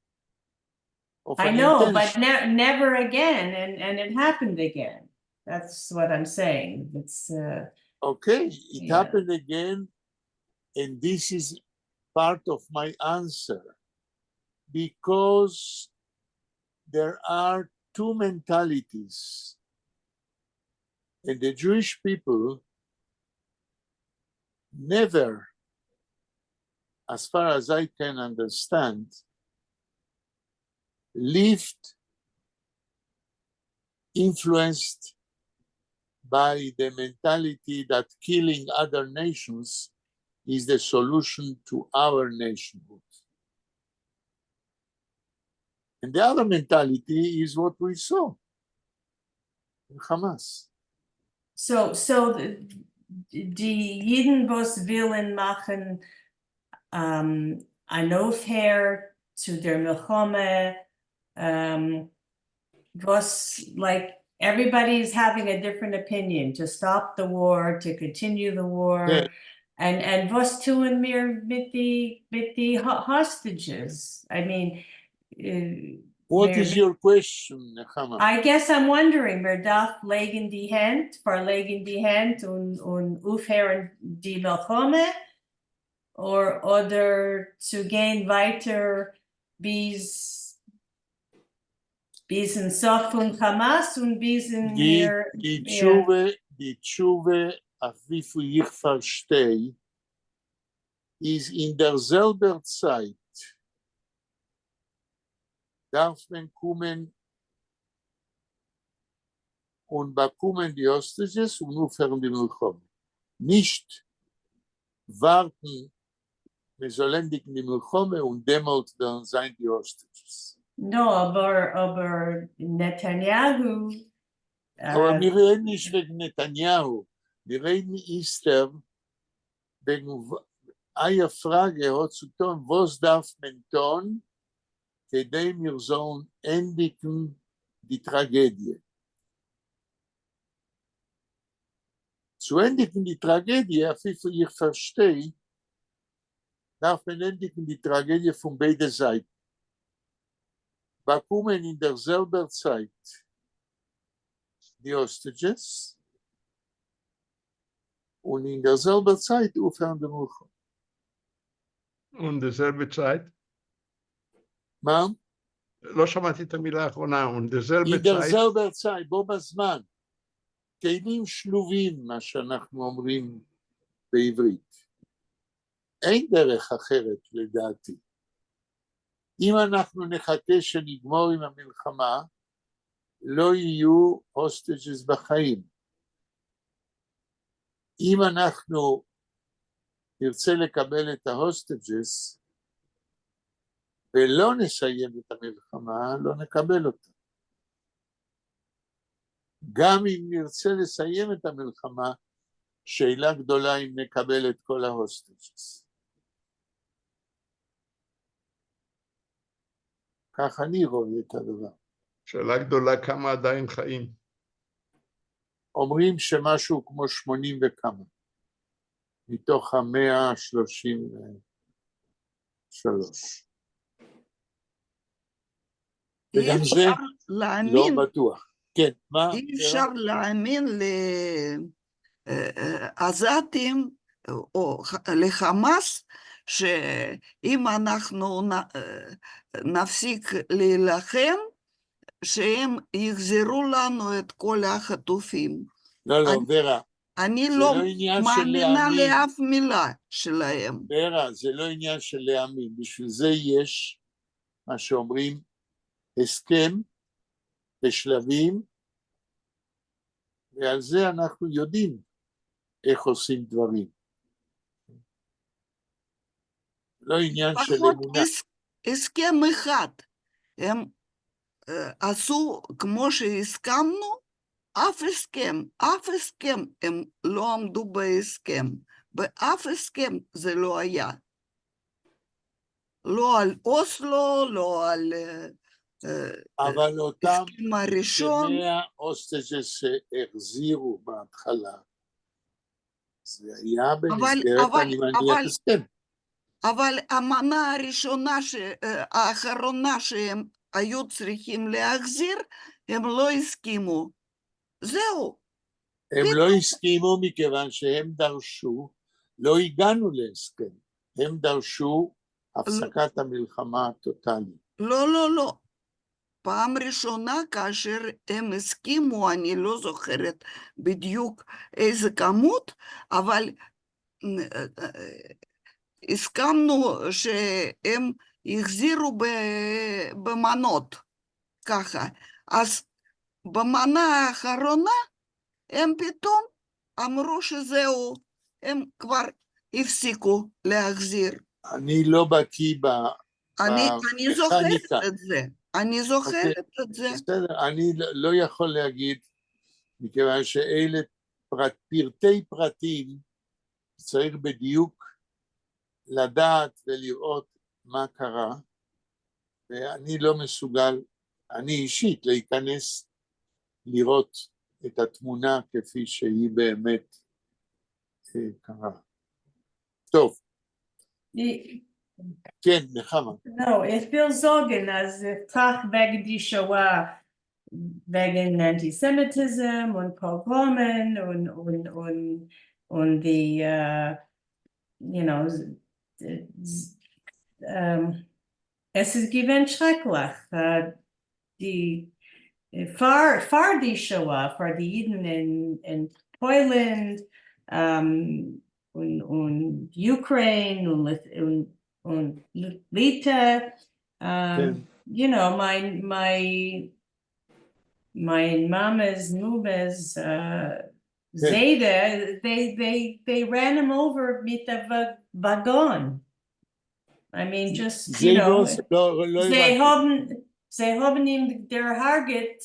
[SPEAKER 1] Of
[SPEAKER 2] I
[SPEAKER 1] an
[SPEAKER 2] know, but
[SPEAKER 1] intention.
[SPEAKER 2] Never again, and it happened again. That's what I'm saying. It's
[SPEAKER 1] Okay, it happened again, and this is part of my answer, because there are two mentalities, and the Jewish people never, as far as I can understand, lived influenced by the mentality that killing other nations is the solution to our nationhood. And the other mentality is what we saw in Hamas.
[SPEAKER 2] So די ייִדן וואָס ווילן מאַכן אַן אויפֿהער צו דער מלחמה, וואָס, like, everybody's having a different opinion to stop the war, to continue the war. And וואָס טוען מיר מיט די hostages? I mean,
[SPEAKER 1] What is your question, Nechama?
[SPEAKER 2] I guess I'm wondering, מע דאַרף לייגן די הענט, פֿאַרלייגן די הענט און אויפֿהערן די מלחמה, אָדער צו גיין ווײַטער ביזן סוף פֿון חמאס און ביזן מיר,
[SPEAKER 1] די תשובה, די תשובה, אויף וויפֿל איך פֿאַרשטיי, איז אין דער זעלבער צײַט דאַרף מען קומען און באַקומען די hostages און אויפֿהערן די מלחמה. נישט וואַרטן, מע זאָל ענדיקן די מלחמה און דעמאָלט וועלן זײַן די hostages.
[SPEAKER 2] No, אָבער נתניהו
[SPEAKER 1] אָבער מיר רעדן נישט וועגן נתניהו, מיר רעדן איצטער וועגן אײַער פֿראַגע האָט צו טאָן, וואָס דאַרף מען טאָן, כּדי מיר זאָלן ענדיקן די טראַגעדיע. צו ענדיקן די טראַגעדיע, אויף וויפֿל איך פֿאַרשטיי, דאַרף מען ענדיקן די טראַגעדיע פֿון ביידע זײַטן. באַקומען אין דער זעלבער צײַט די hostages און אין דער זעלבער צײַט אויפֿהערן די מלחמה.
[SPEAKER 4] און די זעלבע צײַט?
[SPEAKER 1] מה?
[SPEAKER 4] לא שמעתי את המילה האחרונה, און די זעלבע
[SPEAKER 1] אין דער
[SPEAKER 4] צײַט?
[SPEAKER 1] זעלבער צײַט, בו בזמן. כלים שלובים, מה שאנחנו אומרים בעברית. אין דרך אחרת לדעתי. אם אנחנו נחכה שנגמור עם המלחמה, לא יהיו hostages בחיים. אם אנחנו נרצה לקבל את ה hostages ולא נסיים את המלחמה, לא נקבל אותה. גם אם נרצה לסיים את המלחמה, שאלה גדולה אם נקבל את כל ה hostages. כך אני רואה את הדבר.
[SPEAKER 4] שאלה גדולה כמה עדיין חיים.
[SPEAKER 1] אומרים שמשהו כמו 80 וכמה, מתוך ה-133.
[SPEAKER 3] אי
[SPEAKER 1] וגם זה
[SPEAKER 3] אפשר
[SPEAKER 1] לא
[SPEAKER 3] להאמין,
[SPEAKER 1] בטוח. כן, מה?
[SPEAKER 3] אי אפשר להאמין לעזתים או לחמאס, שאם אנחנו נפסיק להילחם, שהם יחזירו לנו את כל החטופים.
[SPEAKER 1] לא, לא, ורה,
[SPEAKER 3] אני
[SPEAKER 1] זה
[SPEAKER 3] לא
[SPEAKER 1] לא עניין של
[SPEAKER 3] מאמינה
[SPEAKER 1] להאמין.
[SPEAKER 3] לאף מילה שלהם.
[SPEAKER 1] ורה, זה לא עניין של להאמין, בשביל זה יש מה שאומרים הסכם בשלבים, ועל זה אנחנו יודעים איך עושים דברים. לא עניין של
[SPEAKER 3] פחות
[SPEAKER 1] אמונה.
[SPEAKER 3] הסכם אחד. הם עשו כמו שהסכמנו, אף הסכם, אף הסכם, הם לא עמדו בהסכם. באף הסכם זה לא היה. לא על אוסלו, לא על
[SPEAKER 1] אבל אותם
[SPEAKER 3] ההסכם הראשון.
[SPEAKER 1] כ-100 hostages שהחזירו בהתחלה, זה היה במסגרת, אני מניח, הסכם.
[SPEAKER 3] אבל המנה הראשונה, האחרונה שהם היו צריכים להחזיר, הם לא הסכימו. זהו.
[SPEAKER 1] הם לא הסכימו מכיוון שהם דרשו, לא הגענו להסכם, הם דרשו הפסקת המלחמה הטוטלית.
[SPEAKER 3] לא, לא, לא. פעם ראשונה כאשר הם הסכימו, אני לא זוכרת בדיוק איזה כמות, אבל הסכמנו שהם החזירו במנות, ככה. אז במנה האחרונה הם פתאום אמרו שזהו, הם כבר הפסיקו להחזיר.
[SPEAKER 1] אני לא בקיא
[SPEAKER 3] אני זוכרת את זה, אני זוכרת את זה.
[SPEAKER 1] בסדר, אני לא יכול להגיד, מכיוון שאלה פרטי פרטים, צריך בדיוק לדעת ולראות מה קרה, ואני לא מסוגל, אני אישית, להיכנס לראות את התמונה כפי שהיא באמת קרה. טוב. כן, נחמה.
[SPEAKER 2] לא, איך וויל זאָגן, אַז איך טראַכט וועגן די שואה, וועגן אַנטיסעמיטיזם און פּאָגראָמען און, און, און, און די, עס איז געווען שרעקלעך, די, פֿאַר, פֿאַר די שואה, פֿאַר די ייִדן אין פּוילן, און, און אוקראַיִנע און, און, און ליטע, מײַן מאַמעס, מומעס, זיידע, they ran him over מיט אַ וואַגאָן. I mean, just, you know, זיי האָבן, זיי האָבן אים דערהרגעט,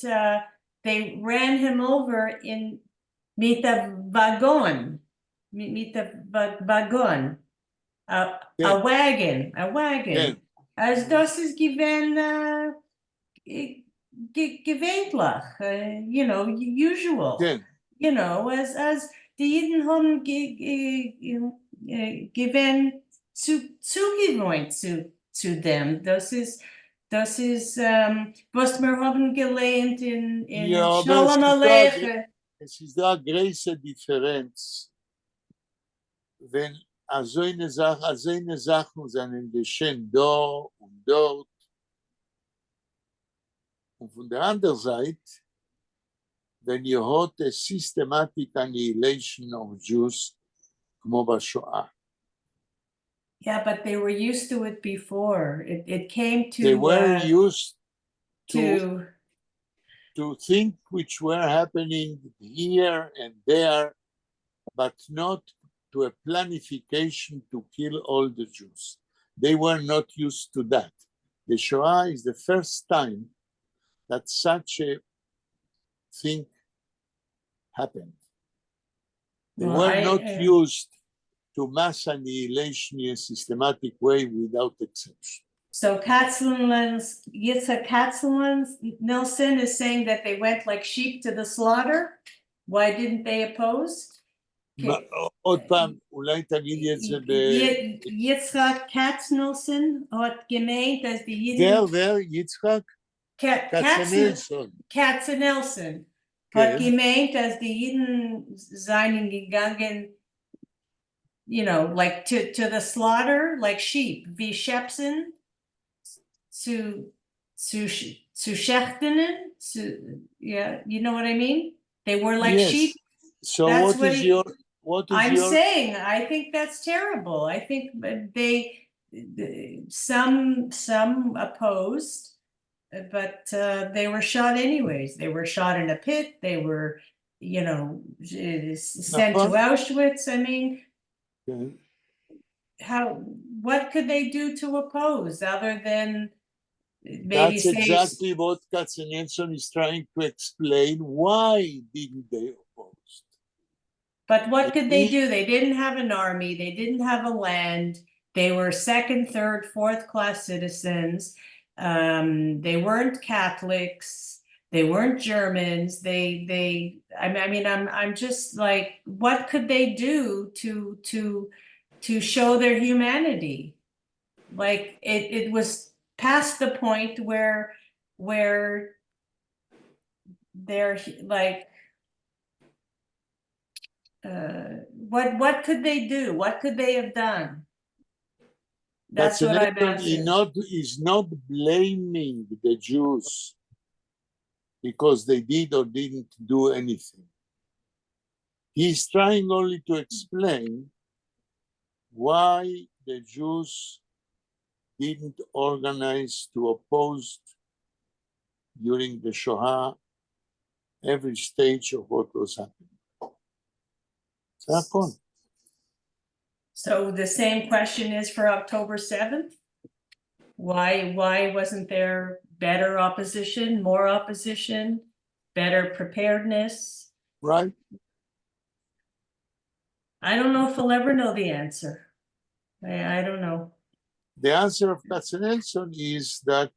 [SPEAKER 2] they ran him over אין, מיט אַ וואַגאָן, מיט אַ וואַגאָן, a wagon, a wagon. אַז דאָס איז געווען געוויינטלעך, usual. אַז די ייִדן האָבן געווען צוגעוואוינט צו דעם. דאָס איז, וואָס מיר האָבן געלערנט אין שלום עליכם.
[SPEAKER 1] עס איז דאָ אַ גרויסע דיפֿערענץ, ווען אַזוינע זאַכ, אַזוינע זאַכן זײַנען געשען דאָ און דאָרט. און פֿון דער אַנדערער זײַט, ווען איר האָט a systematic annihilation of Jews, כמו בשואה.
[SPEAKER 2] Yeah, but they were used to it before. It came to
[SPEAKER 1] They were used to to think which were happening here and there, but not to a planification to kill all the Jews. They were not used to that. The Shoah is the first time that such a thing happened. They
[SPEAKER 2] Well,
[SPEAKER 1] were not used to mass annihilation in a systematic way without exception.
[SPEAKER 2] So Katzeneln's, Yitzhak Katzenelson is saying that they went like sheep to the slaughter. Why didn't they oppose?
[SPEAKER 1] מה- עוד פעם, אולי תגידי את זה ב...
[SPEAKER 2] יצחק כצנלסון האָט געמיינט, אַז די ייִדן
[SPEAKER 1] ווער, ווער, יצחק? כצנלסון.
[SPEAKER 2] כצנלסון האָט
[SPEAKER 1] כן.
[SPEAKER 2] געמיינט, אַז די ייִדן זײַנען געגאַנגען, like to the slaughter, like sheep, ווי שעפּסן, צו שעכטן, צו, yeah, you know what I mean? They were like
[SPEAKER 1] Yes.
[SPEAKER 2] sheep.
[SPEAKER 1] So
[SPEAKER 2] That's
[SPEAKER 1] what
[SPEAKER 2] what
[SPEAKER 1] is your
[SPEAKER 2] I'm saying, I think that's terrible. I think some opposed, but they were shot anyways. They were shot in a pit. They were sent to
[SPEAKER 1] נכון.
[SPEAKER 2] Auschwitz. I mean,
[SPEAKER 1] כן.
[SPEAKER 2] What could they do to oppose other than maybe
[SPEAKER 1] That's
[SPEAKER 2] say
[SPEAKER 1] exactly what Katzenelson is trying to explain. Why didn't they oppose?
[SPEAKER 2] But what could they do? They didn't have an army. They didn't have a land. They were second, third, fourth class citizens. They weren't Catholics. They weren't Germans. I mean, I'm just like, what could they do to show their humanity? Like it was past the point where they're like, what could they do? What could they have done? That's what I'm
[SPEAKER 1] Katzenelson is
[SPEAKER 2] asking.
[SPEAKER 1] not blaming the Jews because they did or didn't do anything. He's trying only to explain why the Jews didn't organize to oppose during the Shoah every stage of what was happening. זה הכל.
[SPEAKER 2] So the same question is for October 7th? Why wasn't there better opposition, more opposition, better preparedness?
[SPEAKER 1] Right?
[SPEAKER 2] I don't know if we'll ever know the answer. I don't know.
[SPEAKER 1] The answer of Katzenelson is that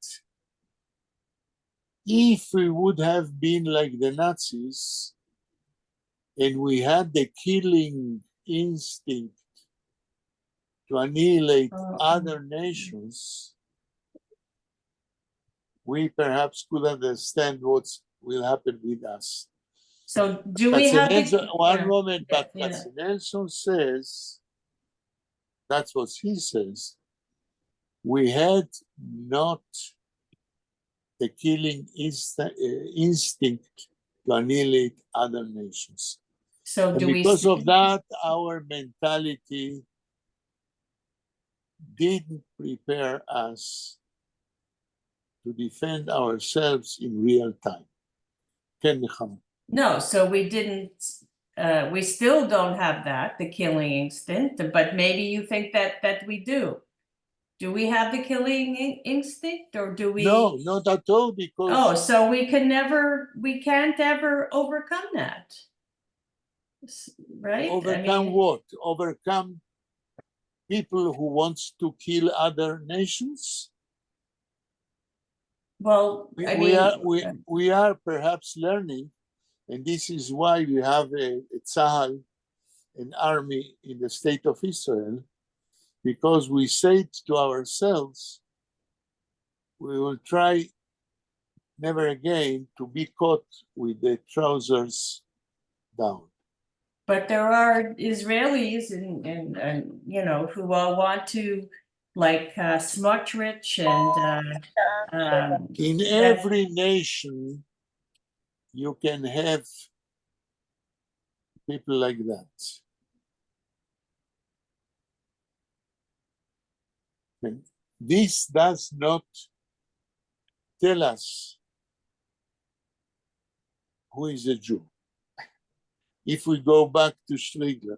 [SPEAKER 1] if we would have been like the Nazis and we had the killing instinct to annihilate other nations, we perhaps could understand what will happen with us.
[SPEAKER 2] So do we have the,
[SPEAKER 1] Katzenelson, one moment, but Katzenelson says, that's what he says, we had not the killing instinct to annihilate other nations.
[SPEAKER 2] So
[SPEAKER 1] And
[SPEAKER 2] do we
[SPEAKER 1] because of that, our mentality didn't prepare us to defend ourselves in real time. כן, נחמה.
[SPEAKER 2] No, so we didn't, we still don't have that, the killing instinct, but maybe you think that we do. Do we have the killing instinct or do we?
[SPEAKER 1] No, not at all, because
[SPEAKER 2] Oh, so we can never, we can't ever overcome that. Right? I
[SPEAKER 1] Overcome
[SPEAKER 2] mean,
[SPEAKER 1] what? Overcome people who wants to kill other nations?
[SPEAKER 2] Well, I
[SPEAKER 1] We
[SPEAKER 2] mean,
[SPEAKER 1] are perhaps learning, and this is why we have a צה"ל, an army in the state of Israel, because we say to ourselves, we will try never again to be caught with the trousers down.
[SPEAKER 2] But there are Israelis and who all want to, like, Smotrich and
[SPEAKER 1] In every nation, you can have people like that. This does not tell us who is a Jew. If we go back to Strigler,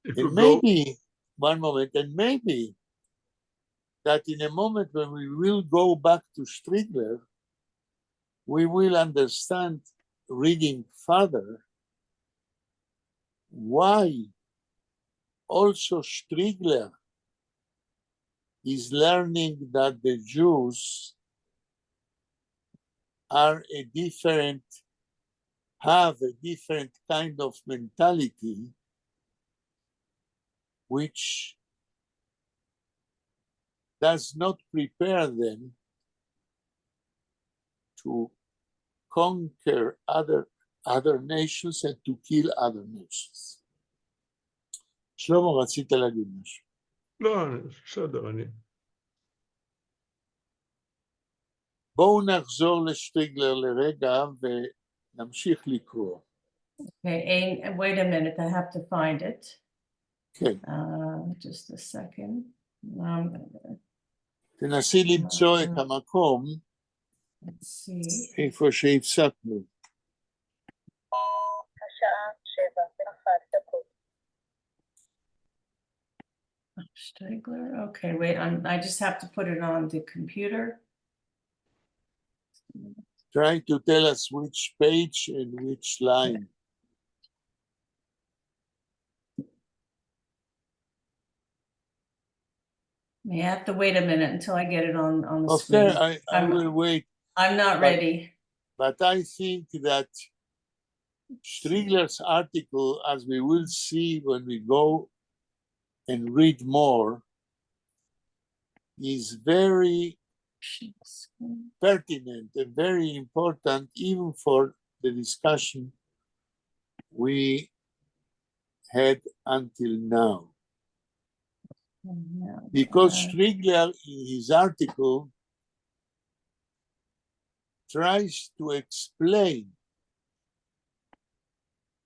[SPEAKER 4] If
[SPEAKER 1] and
[SPEAKER 4] we go,
[SPEAKER 1] maybe, one moment, and maybe that in a moment when we will go back to Strigler, we will understand reading further why also Strigler is learning that the Jews are a different, have a different kind of mentality, which does not prepare them to conquer other nations and to kill other nations. שלמה, רצית להגיד משהו.
[SPEAKER 4] לא, בסדר, אני...
[SPEAKER 1] בואו נחזור לשטריגלר לרגע ונמשיך לקרוא.
[SPEAKER 2] Okay, and wait a minute, I have to find it.
[SPEAKER 1] כן,
[SPEAKER 2] Just a second.
[SPEAKER 1] תנסי למצוא את המקום
[SPEAKER 2] Let's see.
[SPEAKER 1] איפה שהפסקנו.
[SPEAKER 5] השעה 7:01.
[SPEAKER 2] Stigler. Okay, wait, I just have to put it on the computer.
[SPEAKER 1] Try to tell us which page and which line.
[SPEAKER 2] You have to wait a minute until I get it on the
[SPEAKER 1] Okay,
[SPEAKER 2] screen.
[SPEAKER 1] I will wait,
[SPEAKER 2] I'm not
[SPEAKER 1] but-
[SPEAKER 2] ready.
[SPEAKER 1] but I think that Strigler's article, as we will see when we go and read more, is very pertinent and very important even for the discussion we had until now. Because Strigler, in his article, tries to explain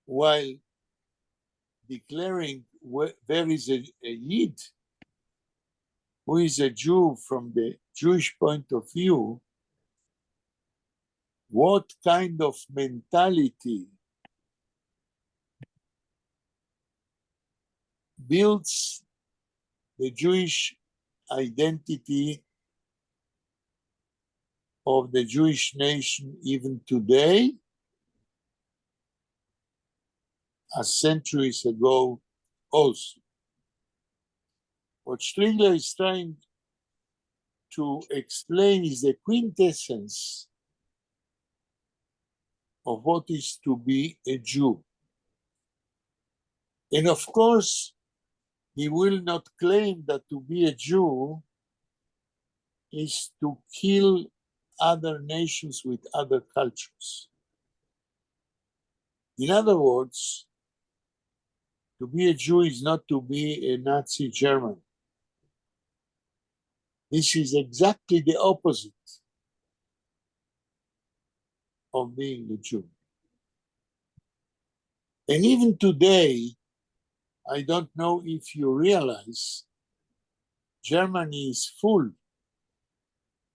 [SPEAKER 1] while declaring where there is a Yid who is a Jew from the Jewish point of view, what kind of mentality builds the Jewish identity of the Jewish nation even today, as centuries ago also. What Strigler is trying to explain is the quintessence of what is to be a Jew. And of course, he will not claim that to be a Jew is to kill other nations with other cultures. In other words, to be a Jew is not to be a Nazi German. This is exactly the opposite of being a Jew. And even today, I don't know if you realize, Germany is full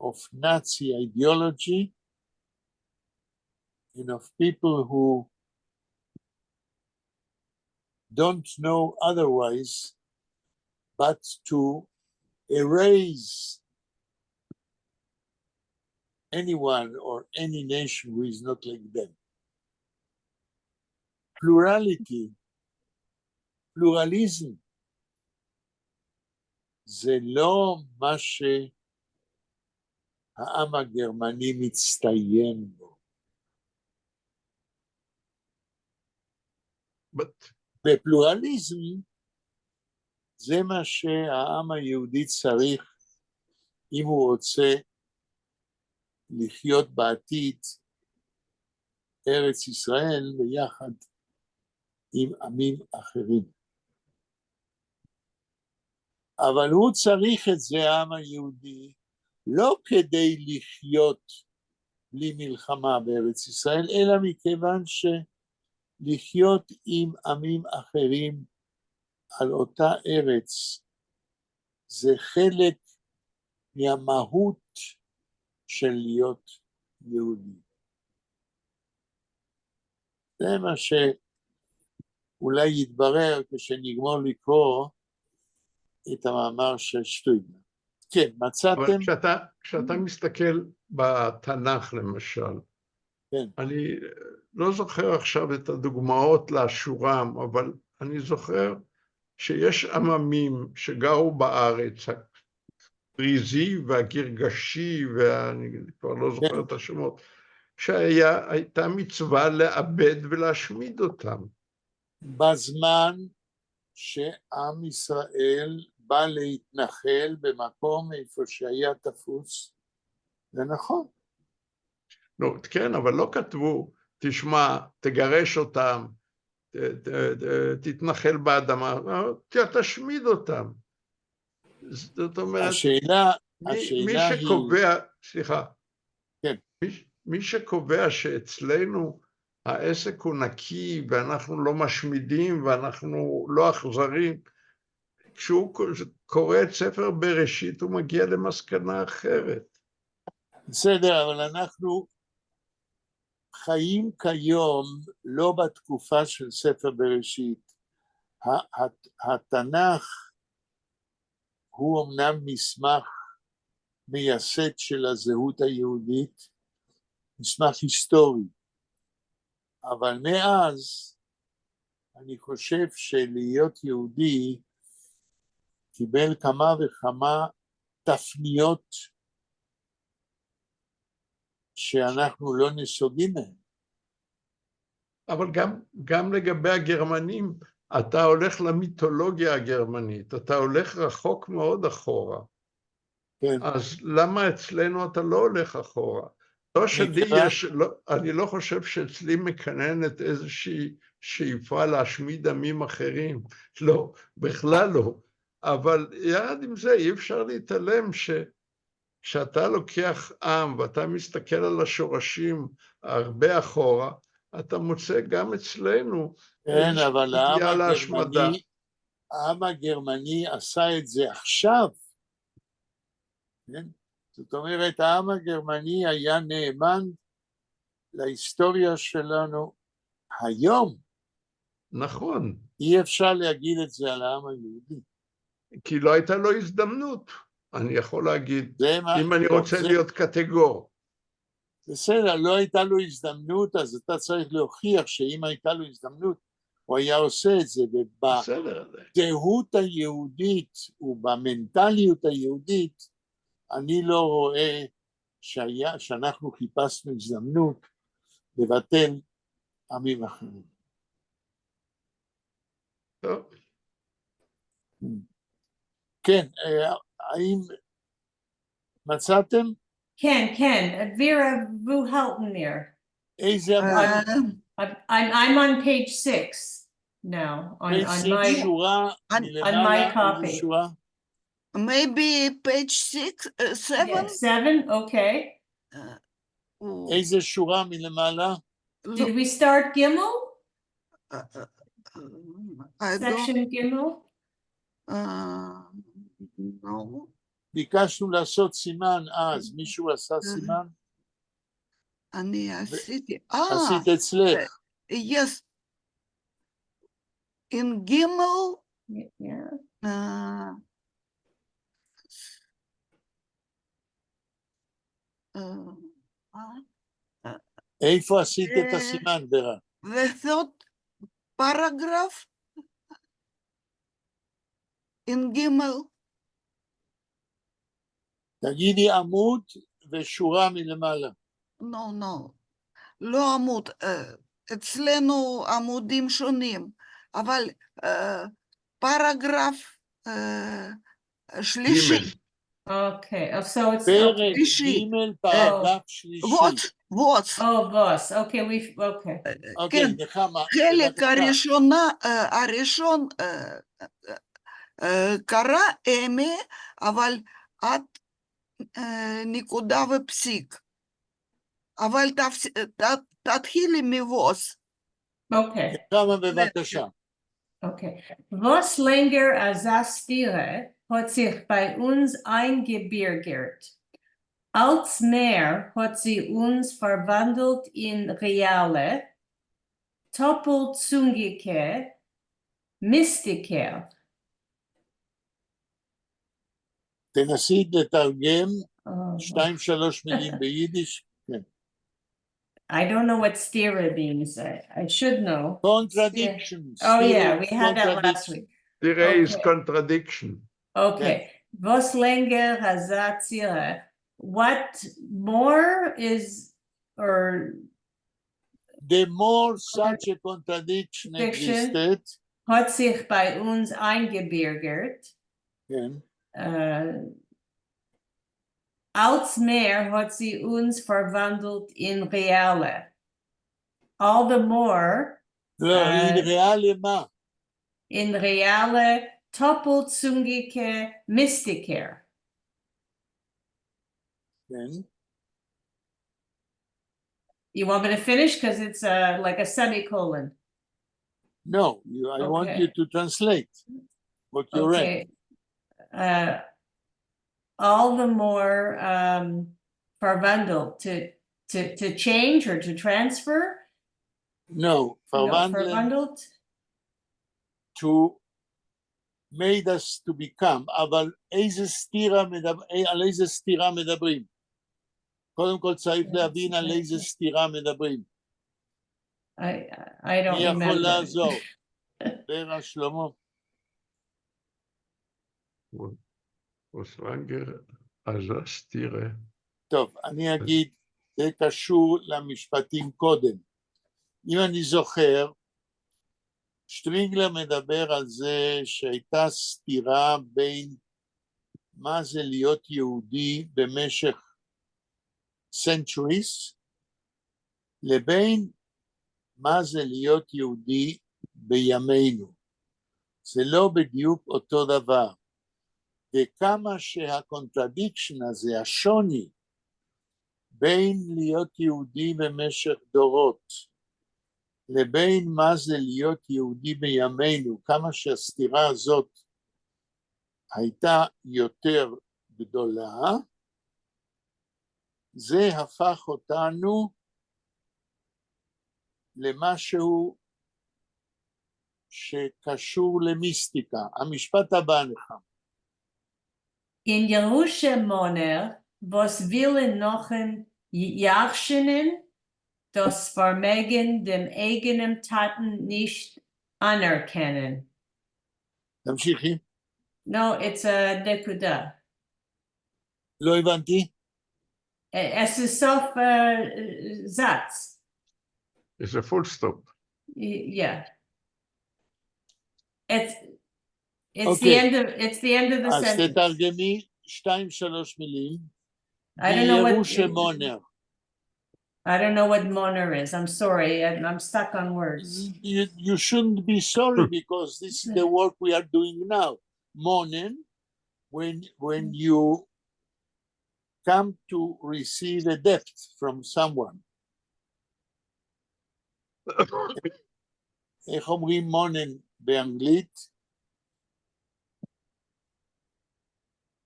[SPEAKER 1] of Nazi ideology and of people who don't know otherwise but to erase anyone or any nation who is not like them. Plurality, pluralism, זה לא מה שהעם הגרמני מצטיין בו.
[SPEAKER 4] But
[SPEAKER 1] בפלורליזם זה מה שהעם היהודי צריך אם הוא רוצה לחיות בעתיד ארץ ישראל ביחד עם עמים אחרים. אבל הוא צריך את זה, העם היהודי, לא כדי לחיות בלי מלחמה בארץ ישראל, אלא מכיוון שלחיות עם עמים אחרים על אותה ארץ זה חלק מהמהות של להיות יהודי. זה מה שאולי יתברר כשנגמור לקרוא את המאמר של שטויבנר. כן, מצאתם?
[SPEAKER 4] אבל כשאתה מסתכל בתנ"ך למשל,
[SPEAKER 1] כן.
[SPEAKER 4] אני לא זוכר עכשיו את הדוגמאות לאשורם, אבל אני זוכר שיש עממים שגרו בארץ, הפריזי והגרגשי, ואני כבר לא זוכר את השמות, שהייתה מצווה לאבד ולהשמיד אותם.
[SPEAKER 1] בזמן שעם ישראל בא להתנחל במקום איפה שהיה תפוס, זה נכון.
[SPEAKER 4] נו, כן, אבל לא כתבו, תשמע, תגרש אותם, תתנחל באדמה, תשמיד אותם. זאת אומרת,
[SPEAKER 1] השאלה,
[SPEAKER 4] מי
[SPEAKER 1] השאלה היא...
[SPEAKER 4] שקובע, סליחה,
[SPEAKER 1] כן.
[SPEAKER 4] מי שקובע שאצלנו העסק הוא נקי ואנחנו לא משמידים ואנחנו לא אכזרים, כשהוא קורא את ספר בראשית הוא מגיע למסקנה אחרת.
[SPEAKER 1] בסדר, אבל אנחנו חיים כיום לא בתקופה של ספר בראשית. התנ"ך הוא אמנם מסמך מייסד של הזהות היהודית, מסמך היסטורי, אבל מאז אני חושב שלהיות יהודי קיבל כמה וכמה תפניות שאנחנו לא נסוגים מהן.
[SPEAKER 4] אבל גם לגבי הגרמנים, אתה הולך למיתולוגיה הגרמנית, אתה הולך רחוק מאוד אחורה.
[SPEAKER 1] כן.
[SPEAKER 4] אז למה אצלנו אתה לא הולך אחורה? לא שלי יש, לא, אני לא חושב שאצלי מקננת איזושהי שאיפה להשמיד עמים אחרים, לא, בכלל לא. אבל יחד עם זה אי אפשר להתעלם שכשאתה לוקח עם ואתה מסתכל על השורשים הרבה אחורה, אתה מוצא גם אצלנו
[SPEAKER 1] כן, אבל העם
[SPEAKER 4] נטייה להשמדה.
[SPEAKER 1] הגרמני, העם הגרמני עשה את זה עכשיו. כן? זאת אומרת, העם הגרמני היה נאמן להיסטוריה שלנו היום.
[SPEAKER 4] נכון.
[SPEAKER 1] אי אפשר להגיד את זה על העם היהודי.
[SPEAKER 4] כי לא הייתה לו הזדמנות, אני יכול להגיד,
[SPEAKER 1] זה מה,
[SPEAKER 4] אם אני
[SPEAKER 1] טוב,
[SPEAKER 4] רוצה
[SPEAKER 1] זה,
[SPEAKER 4] להיות קטגור.
[SPEAKER 1] בסדר, לא הייתה לו הזדמנות, אז אתה צריך להוכיח שאם הייתה לו הזדמנות, הוא היה עושה את זה,
[SPEAKER 4] בסדר.
[SPEAKER 1] ובזהות היהודית ובמנטליות היהודית, אני לא רואה שהיה, שאנחנו חיפשנו הזדמנות לבטל עמים אחרים.
[SPEAKER 4] טוב.
[SPEAKER 1] כן, האם מצאתם?
[SPEAKER 2] כן, כן, וירה וואו האלטן מיר.
[SPEAKER 1] איזה עמוד?
[SPEAKER 2] I'm on page 6 now, on my
[SPEAKER 1] שורה
[SPEAKER 2] on my copy.
[SPEAKER 1] שורה?
[SPEAKER 3] Maybe page 6, 7?
[SPEAKER 2] Yeah, 7, okay.
[SPEAKER 1] איזה שורה מלמעלה?
[SPEAKER 2] Did we start גימל?
[SPEAKER 3] I don't,
[SPEAKER 2] Section גימל?
[SPEAKER 3] No.
[SPEAKER 1] ביקשנו לעשות סימן אז, מישהו עשה סימן?
[SPEAKER 3] אני עשיתי,
[SPEAKER 1] עשית אצלך.
[SPEAKER 3] Yes. In גימל,
[SPEAKER 2] Yeah.
[SPEAKER 1] איפה עשית את הסימן, ורה?
[SPEAKER 3] The third paragraph in גימל.
[SPEAKER 1] תגידי עמוד ושורה מלמעלה.
[SPEAKER 3] No, no, לא עמוד, אצלנו עמודים שונים, אבל paragraph שלישי.
[SPEAKER 2] Okay, oh, so it's
[SPEAKER 1] פרק
[SPEAKER 3] שלישי.
[SPEAKER 1] ג' paragraph שלישי.
[SPEAKER 3] וואס, וואס.
[SPEAKER 2] Oh, וואס, okay, we, okay.
[SPEAKER 1] אוקיי,
[SPEAKER 3] כן,
[SPEAKER 1] נחמה,
[SPEAKER 3] חלק
[SPEAKER 1] בבקשה.
[SPEAKER 3] הראשונה, הראשון קרא אמי, אבל עד נקודה ופסיק. אבל תתחילי מוואס.
[SPEAKER 2] Okay.
[SPEAKER 1] נחמה, בבקשה.
[SPEAKER 2] Okay. וואָס לענגער אַזאַ סתירה? האָט זיך בײַ אונדז אײַנגעבירגערט, אַלץ מער האָט זי אונדז פֿאַרוואַנדלט אין רעאַלע, טאָפּלצונגיקע מיסטיקער.
[SPEAKER 1] תנסי לתרגם שתיים שלוש מילים ביידיש. כן.
[SPEAKER 2] I don't know what סתירה means. I should know.
[SPEAKER 1] Contradiction.
[SPEAKER 2] Oh yeah, we had that last week.
[SPEAKER 4] סתירה is contradiction.
[SPEAKER 2] Okay. וואָס לענגער אַזאַ סתירה? What more is, or
[SPEAKER 1] The more such a contradiction existed,
[SPEAKER 2] האָט זיך בײַ אונדז אײַנגעבירגערט,
[SPEAKER 1] כן.
[SPEAKER 2] אַלץ מער האָט זי אונדז פֿאַרוואַנדלט אין רעאַלע. All the more.
[SPEAKER 1] לא, אין רעאַלע מה?
[SPEAKER 2] אין רעאַלע טאָפּלצונגיקע מיסטיקער.
[SPEAKER 1] כן.
[SPEAKER 2] You want me to finish? Because it's like a semicolon.
[SPEAKER 1] No, I want you to translate what you read.
[SPEAKER 2] Okay. All the more פֿאַרוואַנדלט, to change or to transfer?
[SPEAKER 1] No,
[SPEAKER 2] No,
[SPEAKER 1] פֿאַרוואַנדלען
[SPEAKER 2] פֿאַרוואַנדלט?
[SPEAKER 1] To made us to become, אבל איזה סתירה, על איזה סתירה מדברים? קודם כל צריך להבין על איזה סתירה מדברים.
[SPEAKER 2] I don't
[SPEAKER 1] מי יכול
[SPEAKER 2] remember.
[SPEAKER 1] לעזור? ורה שלמה.
[SPEAKER 4] וואָס לענגער אַזאַ סתירה.
[SPEAKER 1] טוב, אני אגיד, זה קשור למשפטים קודם. אם אני זוכר, שטרינגלר מדבר על זה שהייתה סתירה בין מה זה להיות יהודי במשך centuries, לבין מה זה להיות יהודי בימינו. זה לא בדיוק אותו דבר. וכמה שה contradiction הזה, השוני, בין להיות יהודי במשך דורות, לבין מה זה להיות יהודי בימינו, כמה שהסתירה הזאת הייתה יותר גדולה, זה הפך אותנו למשהו שקשור למיסטיקה. המשפט הבא לך.
[SPEAKER 2] אין ירושה־מאָנער, וואָס ווילן נאָך ירשענען, דאָס פֿאַרמעגן דעם אייגענעם טאַטן נישט אָנערקענען.
[SPEAKER 1] תמשיכי.
[SPEAKER 2] No, it's a נקודה.
[SPEAKER 1] לא הבנתי.
[SPEAKER 2] עס איז סוף זאַץ.
[SPEAKER 4] It's a full stop.
[SPEAKER 2] Yeah. It's the end of it's the end of the
[SPEAKER 1] אז
[SPEAKER 2] sentence.
[SPEAKER 1] תתרגמי שתיים שלוש מילים.
[SPEAKER 2] I don't know what
[SPEAKER 1] ירושה מאָנער.
[SPEAKER 2] I don't know what מאָנער is. I'm sorry. I'm stuck on words.
[SPEAKER 1] You shouldn't be sorry because this is the work we are doing now. מאָנען, when you come to receive a debt from someone. איך אומרים מאָנען באנגלית?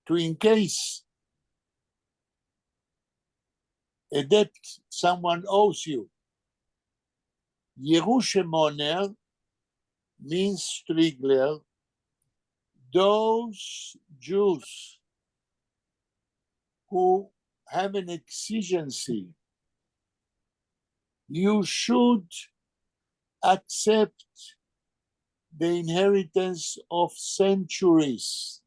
[SPEAKER 1] To encase a debt someone owes you. ירושה־מאָנער means Strigler, those Jews who have an exigency, you should accept the inheritance of centuries.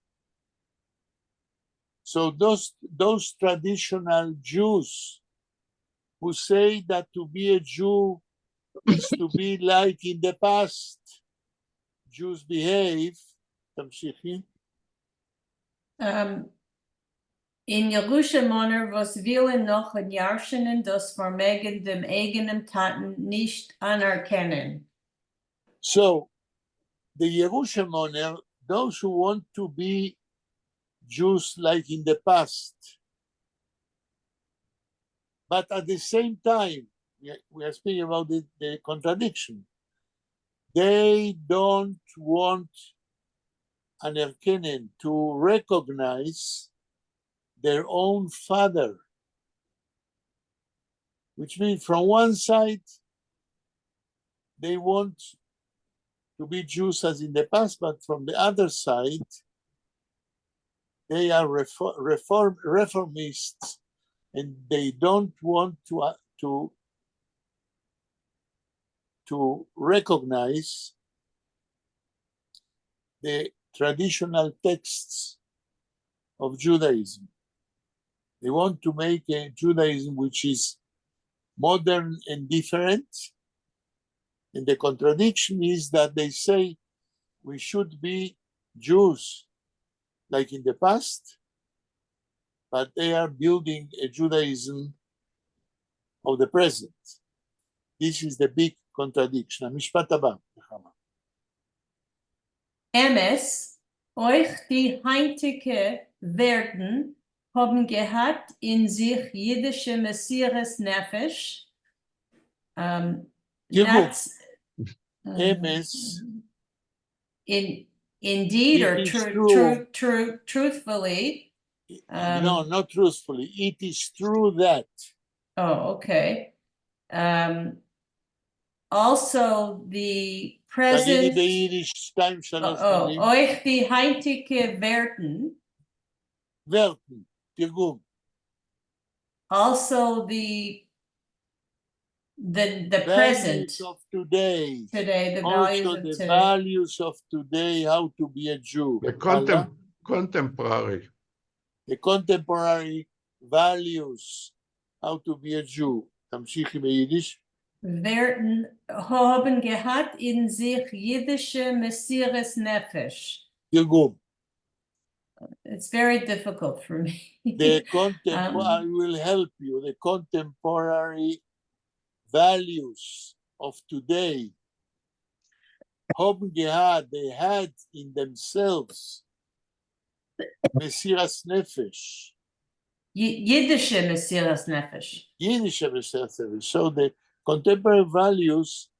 [SPEAKER 1] So those traditional Jews who say that to be a Jew is to be like in the past, Jews behave, תמשיכי.
[SPEAKER 2] אין ירושה־מאָנער, וואָס ווילן נאָך ירשענען דאָס פֿאַרמעגן דעם אייגענעם טאַטן נישט אָנערקענען.
[SPEAKER 1] So the ירושה־מאָנער, those who want to be Jews like in the past, but at the same time, we are speaking about the contradiction. They don't want אַנערקענען, to recognize their own father. Which means from one side, they want to be Jews as in the past, but from the other side, they are reformists and they don't want to recognize the traditional texts of Judaism. They want to make a Judaism which is modern and different. And the contradiction is that they say we should be Jews like in the past, but they are building a Judaism of the present. This is the big contradiction. המשפט הבא, נחמה.
[SPEAKER 2] אמת, אויך די הײַנטיקע ווערטן האָבן געהאַט אין זיך ייִדישע מסירת נפש.
[SPEAKER 1] תרגום. אמת.
[SPEAKER 2] Indeed, or
[SPEAKER 1] It is
[SPEAKER 2] true,
[SPEAKER 1] true.
[SPEAKER 2] true, truthfully.
[SPEAKER 1] No, not truthfully. It is true that.
[SPEAKER 2] Oh, okay. Also, the
[SPEAKER 1] תגידי
[SPEAKER 2] present.
[SPEAKER 1] ביידיש שתיים, שלוש
[SPEAKER 2] Oh,
[SPEAKER 1] מילים.
[SPEAKER 2] אויך די הײַנטיקע ווערטן.
[SPEAKER 1] ווערטן, תרגום.
[SPEAKER 2] Also the present
[SPEAKER 1] Values of today.
[SPEAKER 2] Today, the values
[SPEAKER 1] Also
[SPEAKER 2] of
[SPEAKER 1] the
[SPEAKER 2] today.
[SPEAKER 1] Values of today, how to be a Jew.
[SPEAKER 4] The
[SPEAKER 1] הלאה.
[SPEAKER 4] Contemporary.
[SPEAKER 1] The contemporary values, how to be a Jew. תמשיכי ביידיש.
[SPEAKER 2] ווערטן האָבן געהאַט אין זיך ייִדישע מסירת נפש.
[SPEAKER 1] תרגום.
[SPEAKER 2] It's very difficult for me.
[SPEAKER 1] The contemporary, I will help you, the contemporary values of today האָבן געהאַט, they had in themselves מסירת נפש.
[SPEAKER 2] ייִדישע מסירת נפש.
[SPEAKER 1] ייִדישע מסירת נפש. So the contemporary values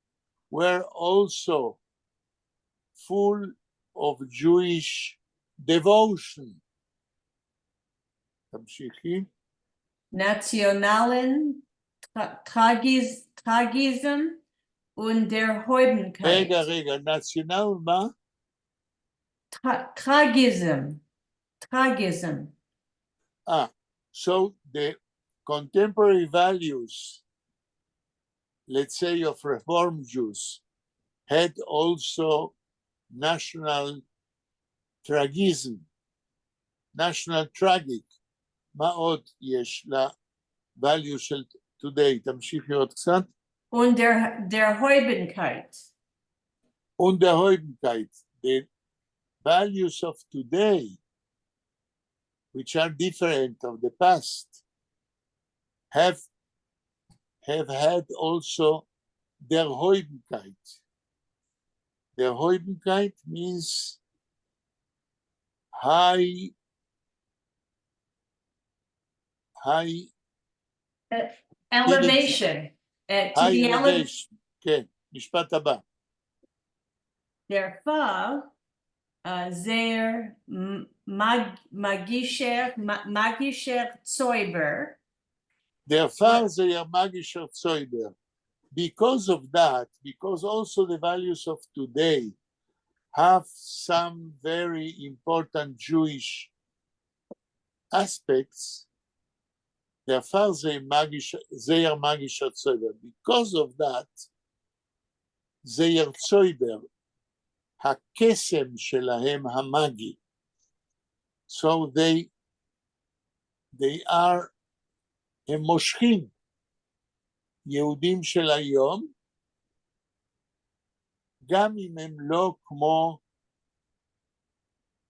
[SPEAKER 1] were also full of Jewish devotion. תמשיכי.
[SPEAKER 2] נאַציאָנאַלן טראַגיזם און דערהויבנקייט.
[SPEAKER 1] רגע, רגע, נאַציאָנאַל מה?
[SPEAKER 2] טראַגיזם. טראַגיזם.
[SPEAKER 1] Ah, so the contemporary values, let's say, of Reform Jews, had also national tragism, national tragic. מה עוד יש ל-value של today? תמשיכי עוד קצת.
[SPEAKER 2] און דערהויבנקייט.
[SPEAKER 1] און דערהויבנקייט, the values of today, which are different of the past, have had also דערהויבנקייט. דערהויבנקייט means high
[SPEAKER 2] Elevation. To
[SPEAKER 1] high
[SPEAKER 2] the
[SPEAKER 1] elevation. כן, משפט הבא.
[SPEAKER 2] דערפֿאַר, זייער מאַגישער צויבער.
[SPEAKER 1] דערפֿאַר זייער מאַגישער צויבער. Because of that, because also the values of today have some very important Jewish aspects, דערפֿאַר זייער מאַגישער צויבער. Because of that, זייער צויבער, הקסם שלהם המאגי. So they are, הם מושכים יהודים של היום, גם אם הם לא כמו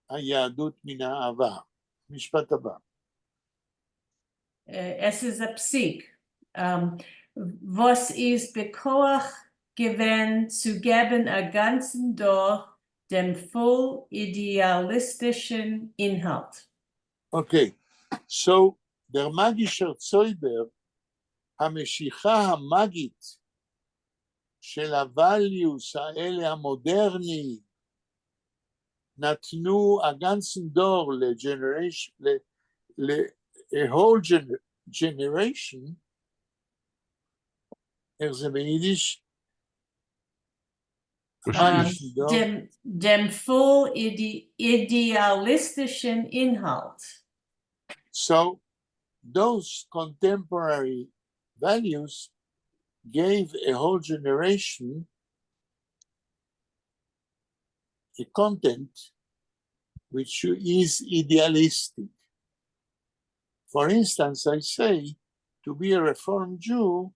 [SPEAKER 1] היהדות מן העבר. משפט הבא.
[SPEAKER 2] עס איז אַ פּסיק. וואָס איז בכּוח געווען צו געבן אַ גאַנצן דור דעם פֿול אידעאַליסטישן אינהאַלט.
[SPEAKER 1] Okay, so דער מאַגישער צויבער, המשיכה המאגית של ה values האלה המודרניים, נתנו אַ גאַנצן דור ל generation, ל a whole generation, איך זה ביידיש?
[SPEAKER 2] דעם פֿול אידעאַליסטישן אינהאַלט.
[SPEAKER 1] So those contemporary values gave a whole generation a content which is idealistic. For instance, I say to be a Reform Jew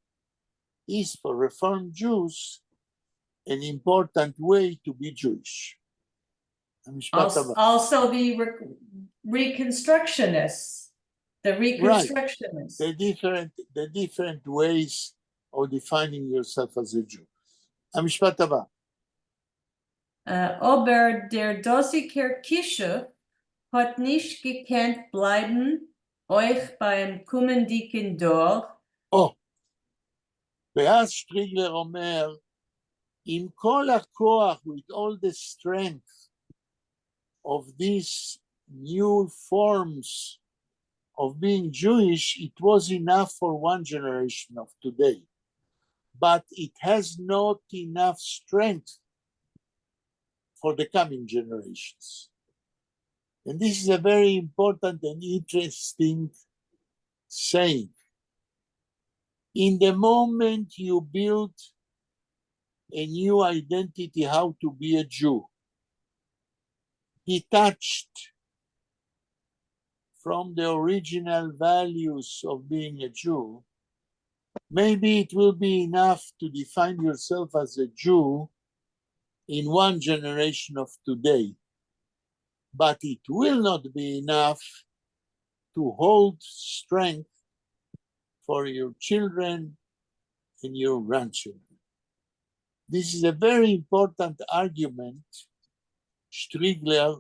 [SPEAKER 1] is for Reform Jews an important way to be Jewish. המשפט הבא.
[SPEAKER 2] Also the Reconstructionists, the Reconstructionists.
[SPEAKER 1] The different ways of defining yourself as a Jew. המשפט הבא.
[SPEAKER 2] אָבער דער דאָזיקער כּישוף האָט נישט געקענט בלײַבן אויך בײַם קומענדיקן דור.
[SPEAKER 1] או, ואז שטריגלר אומר, עם כל הכוח, with all the strength of these new forms of being Jewish, it was enough for one generation of today. But it has not enough strength for the coming generations. And this is a very important and interesting saying. In the moment you build a new identity, how to be a Jew, detached from the original values of being a Jew, maybe it will be enough to define yourself as a Jew in one generation of today, but it will not be enough to hold strength for your children and your grandchildren. This is a very important argument Strigler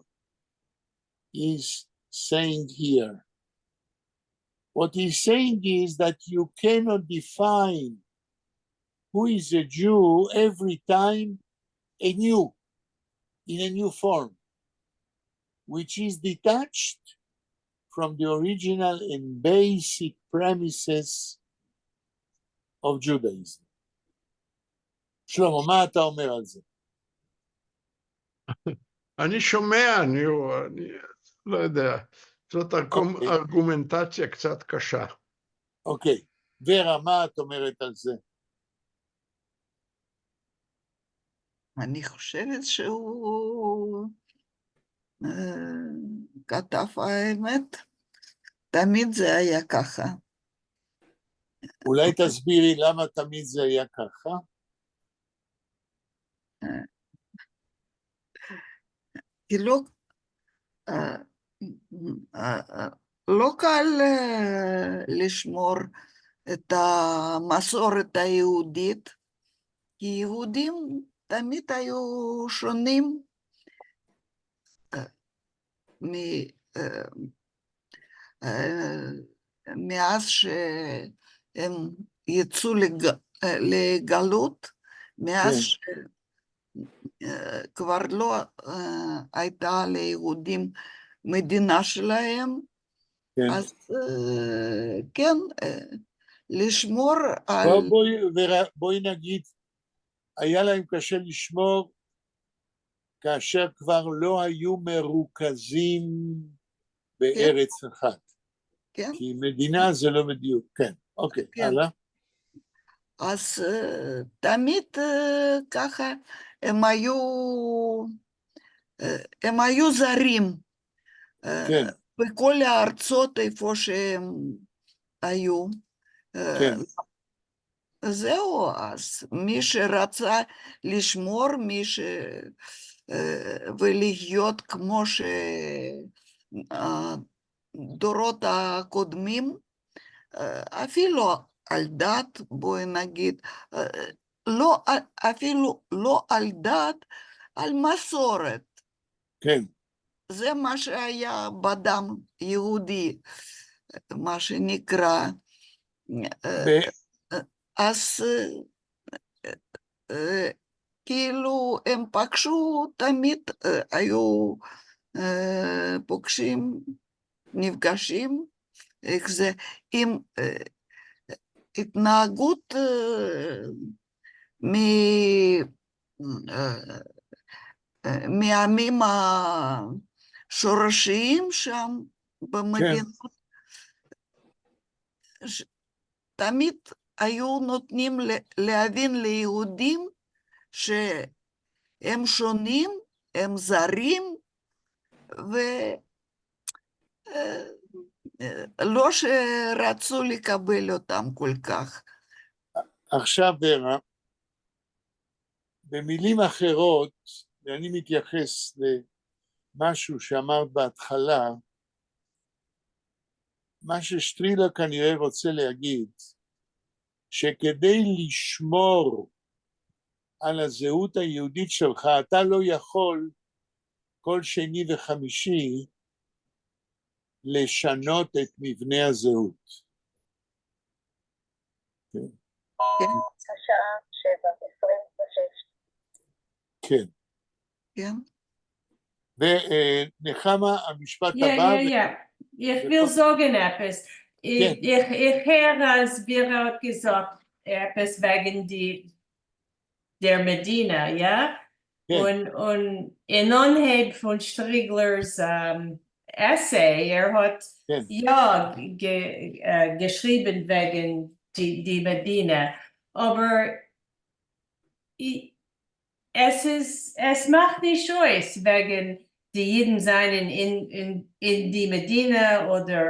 [SPEAKER 1] is saying here. What he's saying is that you cannot define who is a Jew every time anew, in a new form, which is detached from the original and basic premises of Judaism. שלמה, מה אתה אומר על זה?
[SPEAKER 4] אני שומע, אני לא יודע, זאת ארגומנטציה קצת קשה.
[SPEAKER 1] אוקיי, ורה, מה את אומרת על זה?
[SPEAKER 3] אני חושבת שהוא כתב האמת, תמיד זה היה ככה.
[SPEAKER 1] אולי תסבירי למה תמיד זה היה ככה?
[SPEAKER 3] כי לא קל לשמור את המסורת היהודית, כי יהודים תמיד היו שונים מאז שהם יצאו לגלות, מאז שכבר לא הייתה ליהודים מדינה שלהם, אז כן, לשמור על.
[SPEAKER 1] בואי נגיד, היה להם קשה לשמור כאשר כבר לא היו מרוכזים בארץ אחת. כי מדינה זה לא בדיוק, כן, אוקיי, הלאה.
[SPEAKER 3] אז תמיד ככה הם היו זרים בכל הארצות איפה שהם היו. זהו, אז מי שרצה לשמור, מי ש ולהיות כמו שהדורות הקודמים, אפילו על דת, בואי נגיד, לא, אפילו לא על דת, על מסורת. זה מה שהיה בדם יהודי, מה שנקרא. אז כאילו הם פגשו תמיד, היו פוגשים, נפגשים, איך זה, עם התנהגות מהעמים השורשיים שם במדינות, תמיד היו נותנים להבין ליהודים שהם שונים, הם זרים, ולא שרצו לקבל אותם כל כך.
[SPEAKER 1] עכשיו ורה, במילים אחרות, ואני מתייחס למשהו שאמרת בהתחלה, מה ששטרילר כנראה רוצה להגיד, שכדי לשמור על הזהות היהודית שלך, אתה לא יכול כל שני וחמישי לשנות את מבנה הזהות.
[SPEAKER 5] השעה 7:26.
[SPEAKER 1] כן.
[SPEAKER 3] כן.
[SPEAKER 1] ונחמה, המשפט הבא.
[SPEAKER 2] Yeah. איך וויל זאָגן עפּעס.
[SPEAKER 1] כן.
[SPEAKER 2] איך הער, אַז ורה האָט געזאָגט עפּעס וועגן די דער מדינה, יאָ?
[SPEAKER 1] כן.
[SPEAKER 2] און אין אָנהייב פֿון שטריגלערס essay, ער האָט יאָ געשריבן וועגן די מדינה, אָבער עס מאַכט נישט אויס וועגן די ייִדן זײַנען אין די מדינה אָדער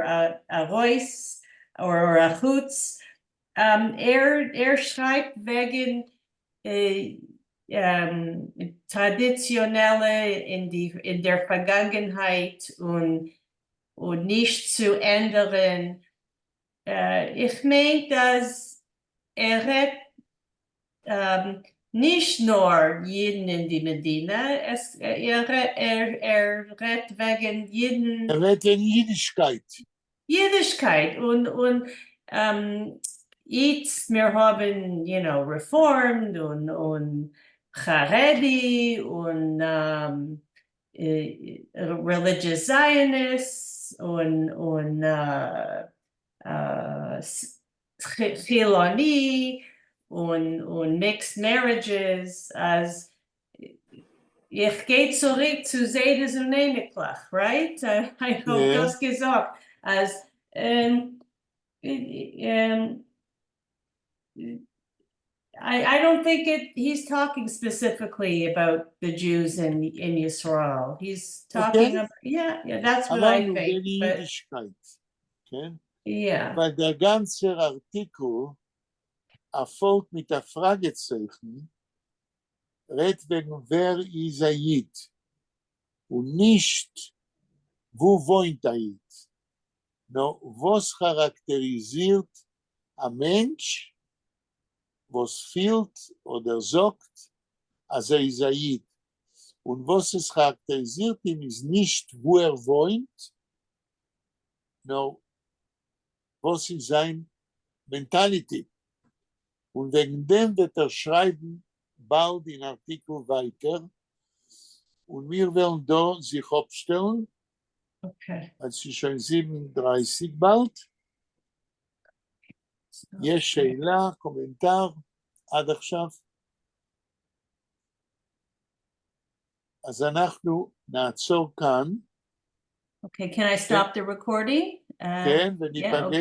[SPEAKER 2] אַרויס אָדער אַחוץ. ער שרײַבט וועגן טראַדיציאָנעלע אין דער פֿאַרגאַנגענהייט און נישט צו ענדערן. איך מיין, אַז ער רעדט נישט נאָר ייִדן אין די מדינה, ער רעדט וועגן ייִדן.
[SPEAKER 1] ער רעדט וועגן ייִדישקייט.
[SPEAKER 2] ייִדישקייט און איצט מיר האָבן Reform און חרדי און religious Zionists און חילוני און mixed marriages, אַז איך גיי צוריק צו זיידעס און אייניקלעך, right? איך האָב דאָס געזאָגט, אַז I don't think he's talking specifically about the Jews in Israel. He's talking about, yeah, that's what I
[SPEAKER 1] אמרנו
[SPEAKER 2] think.
[SPEAKER 1] וועגן
[SPEAKER 2] But
[SPEAKER 1] ייִדישקייט, כן?
[SPEAKER 2] Yeah.
[SPEAKER 1] ווײַל דער גאַנצער אַרטיקל, אַ פֿאָלק מיט אַ פֿראַגעצייכן, רעדט וועגן ווער איז אַ ייִד און נישט וווּ וואוינט אַ ייִד. נאָר וואָס כאַראַקטעריזירט אַ מענטש, וואָס פֿילט אָדער זאָגט, אַז ער איז אַ ייִד. און וואָס עס כאַראַקטעריזירט אים איז נישט וווּ ער וואוינט, נאָר וואָס איז זײַן mentality. און וועגן דעם וועט ער שרײַבן באַלד אין אַרטיקל ווײַטער. און מיר וועלן דאָ זיך אָפּשטעלן.
[SPEAKER 2] Okay.
[SPEAKER 1] עס איז שוין 7:30 באַלד. יש שאלה, קומענטאַר עד עכשיו? אז אנחנו נעצור כאן.
[SPEAKER 2] Okay, can I stop the recording?
[SPEAKER 1] כן, וניפגש.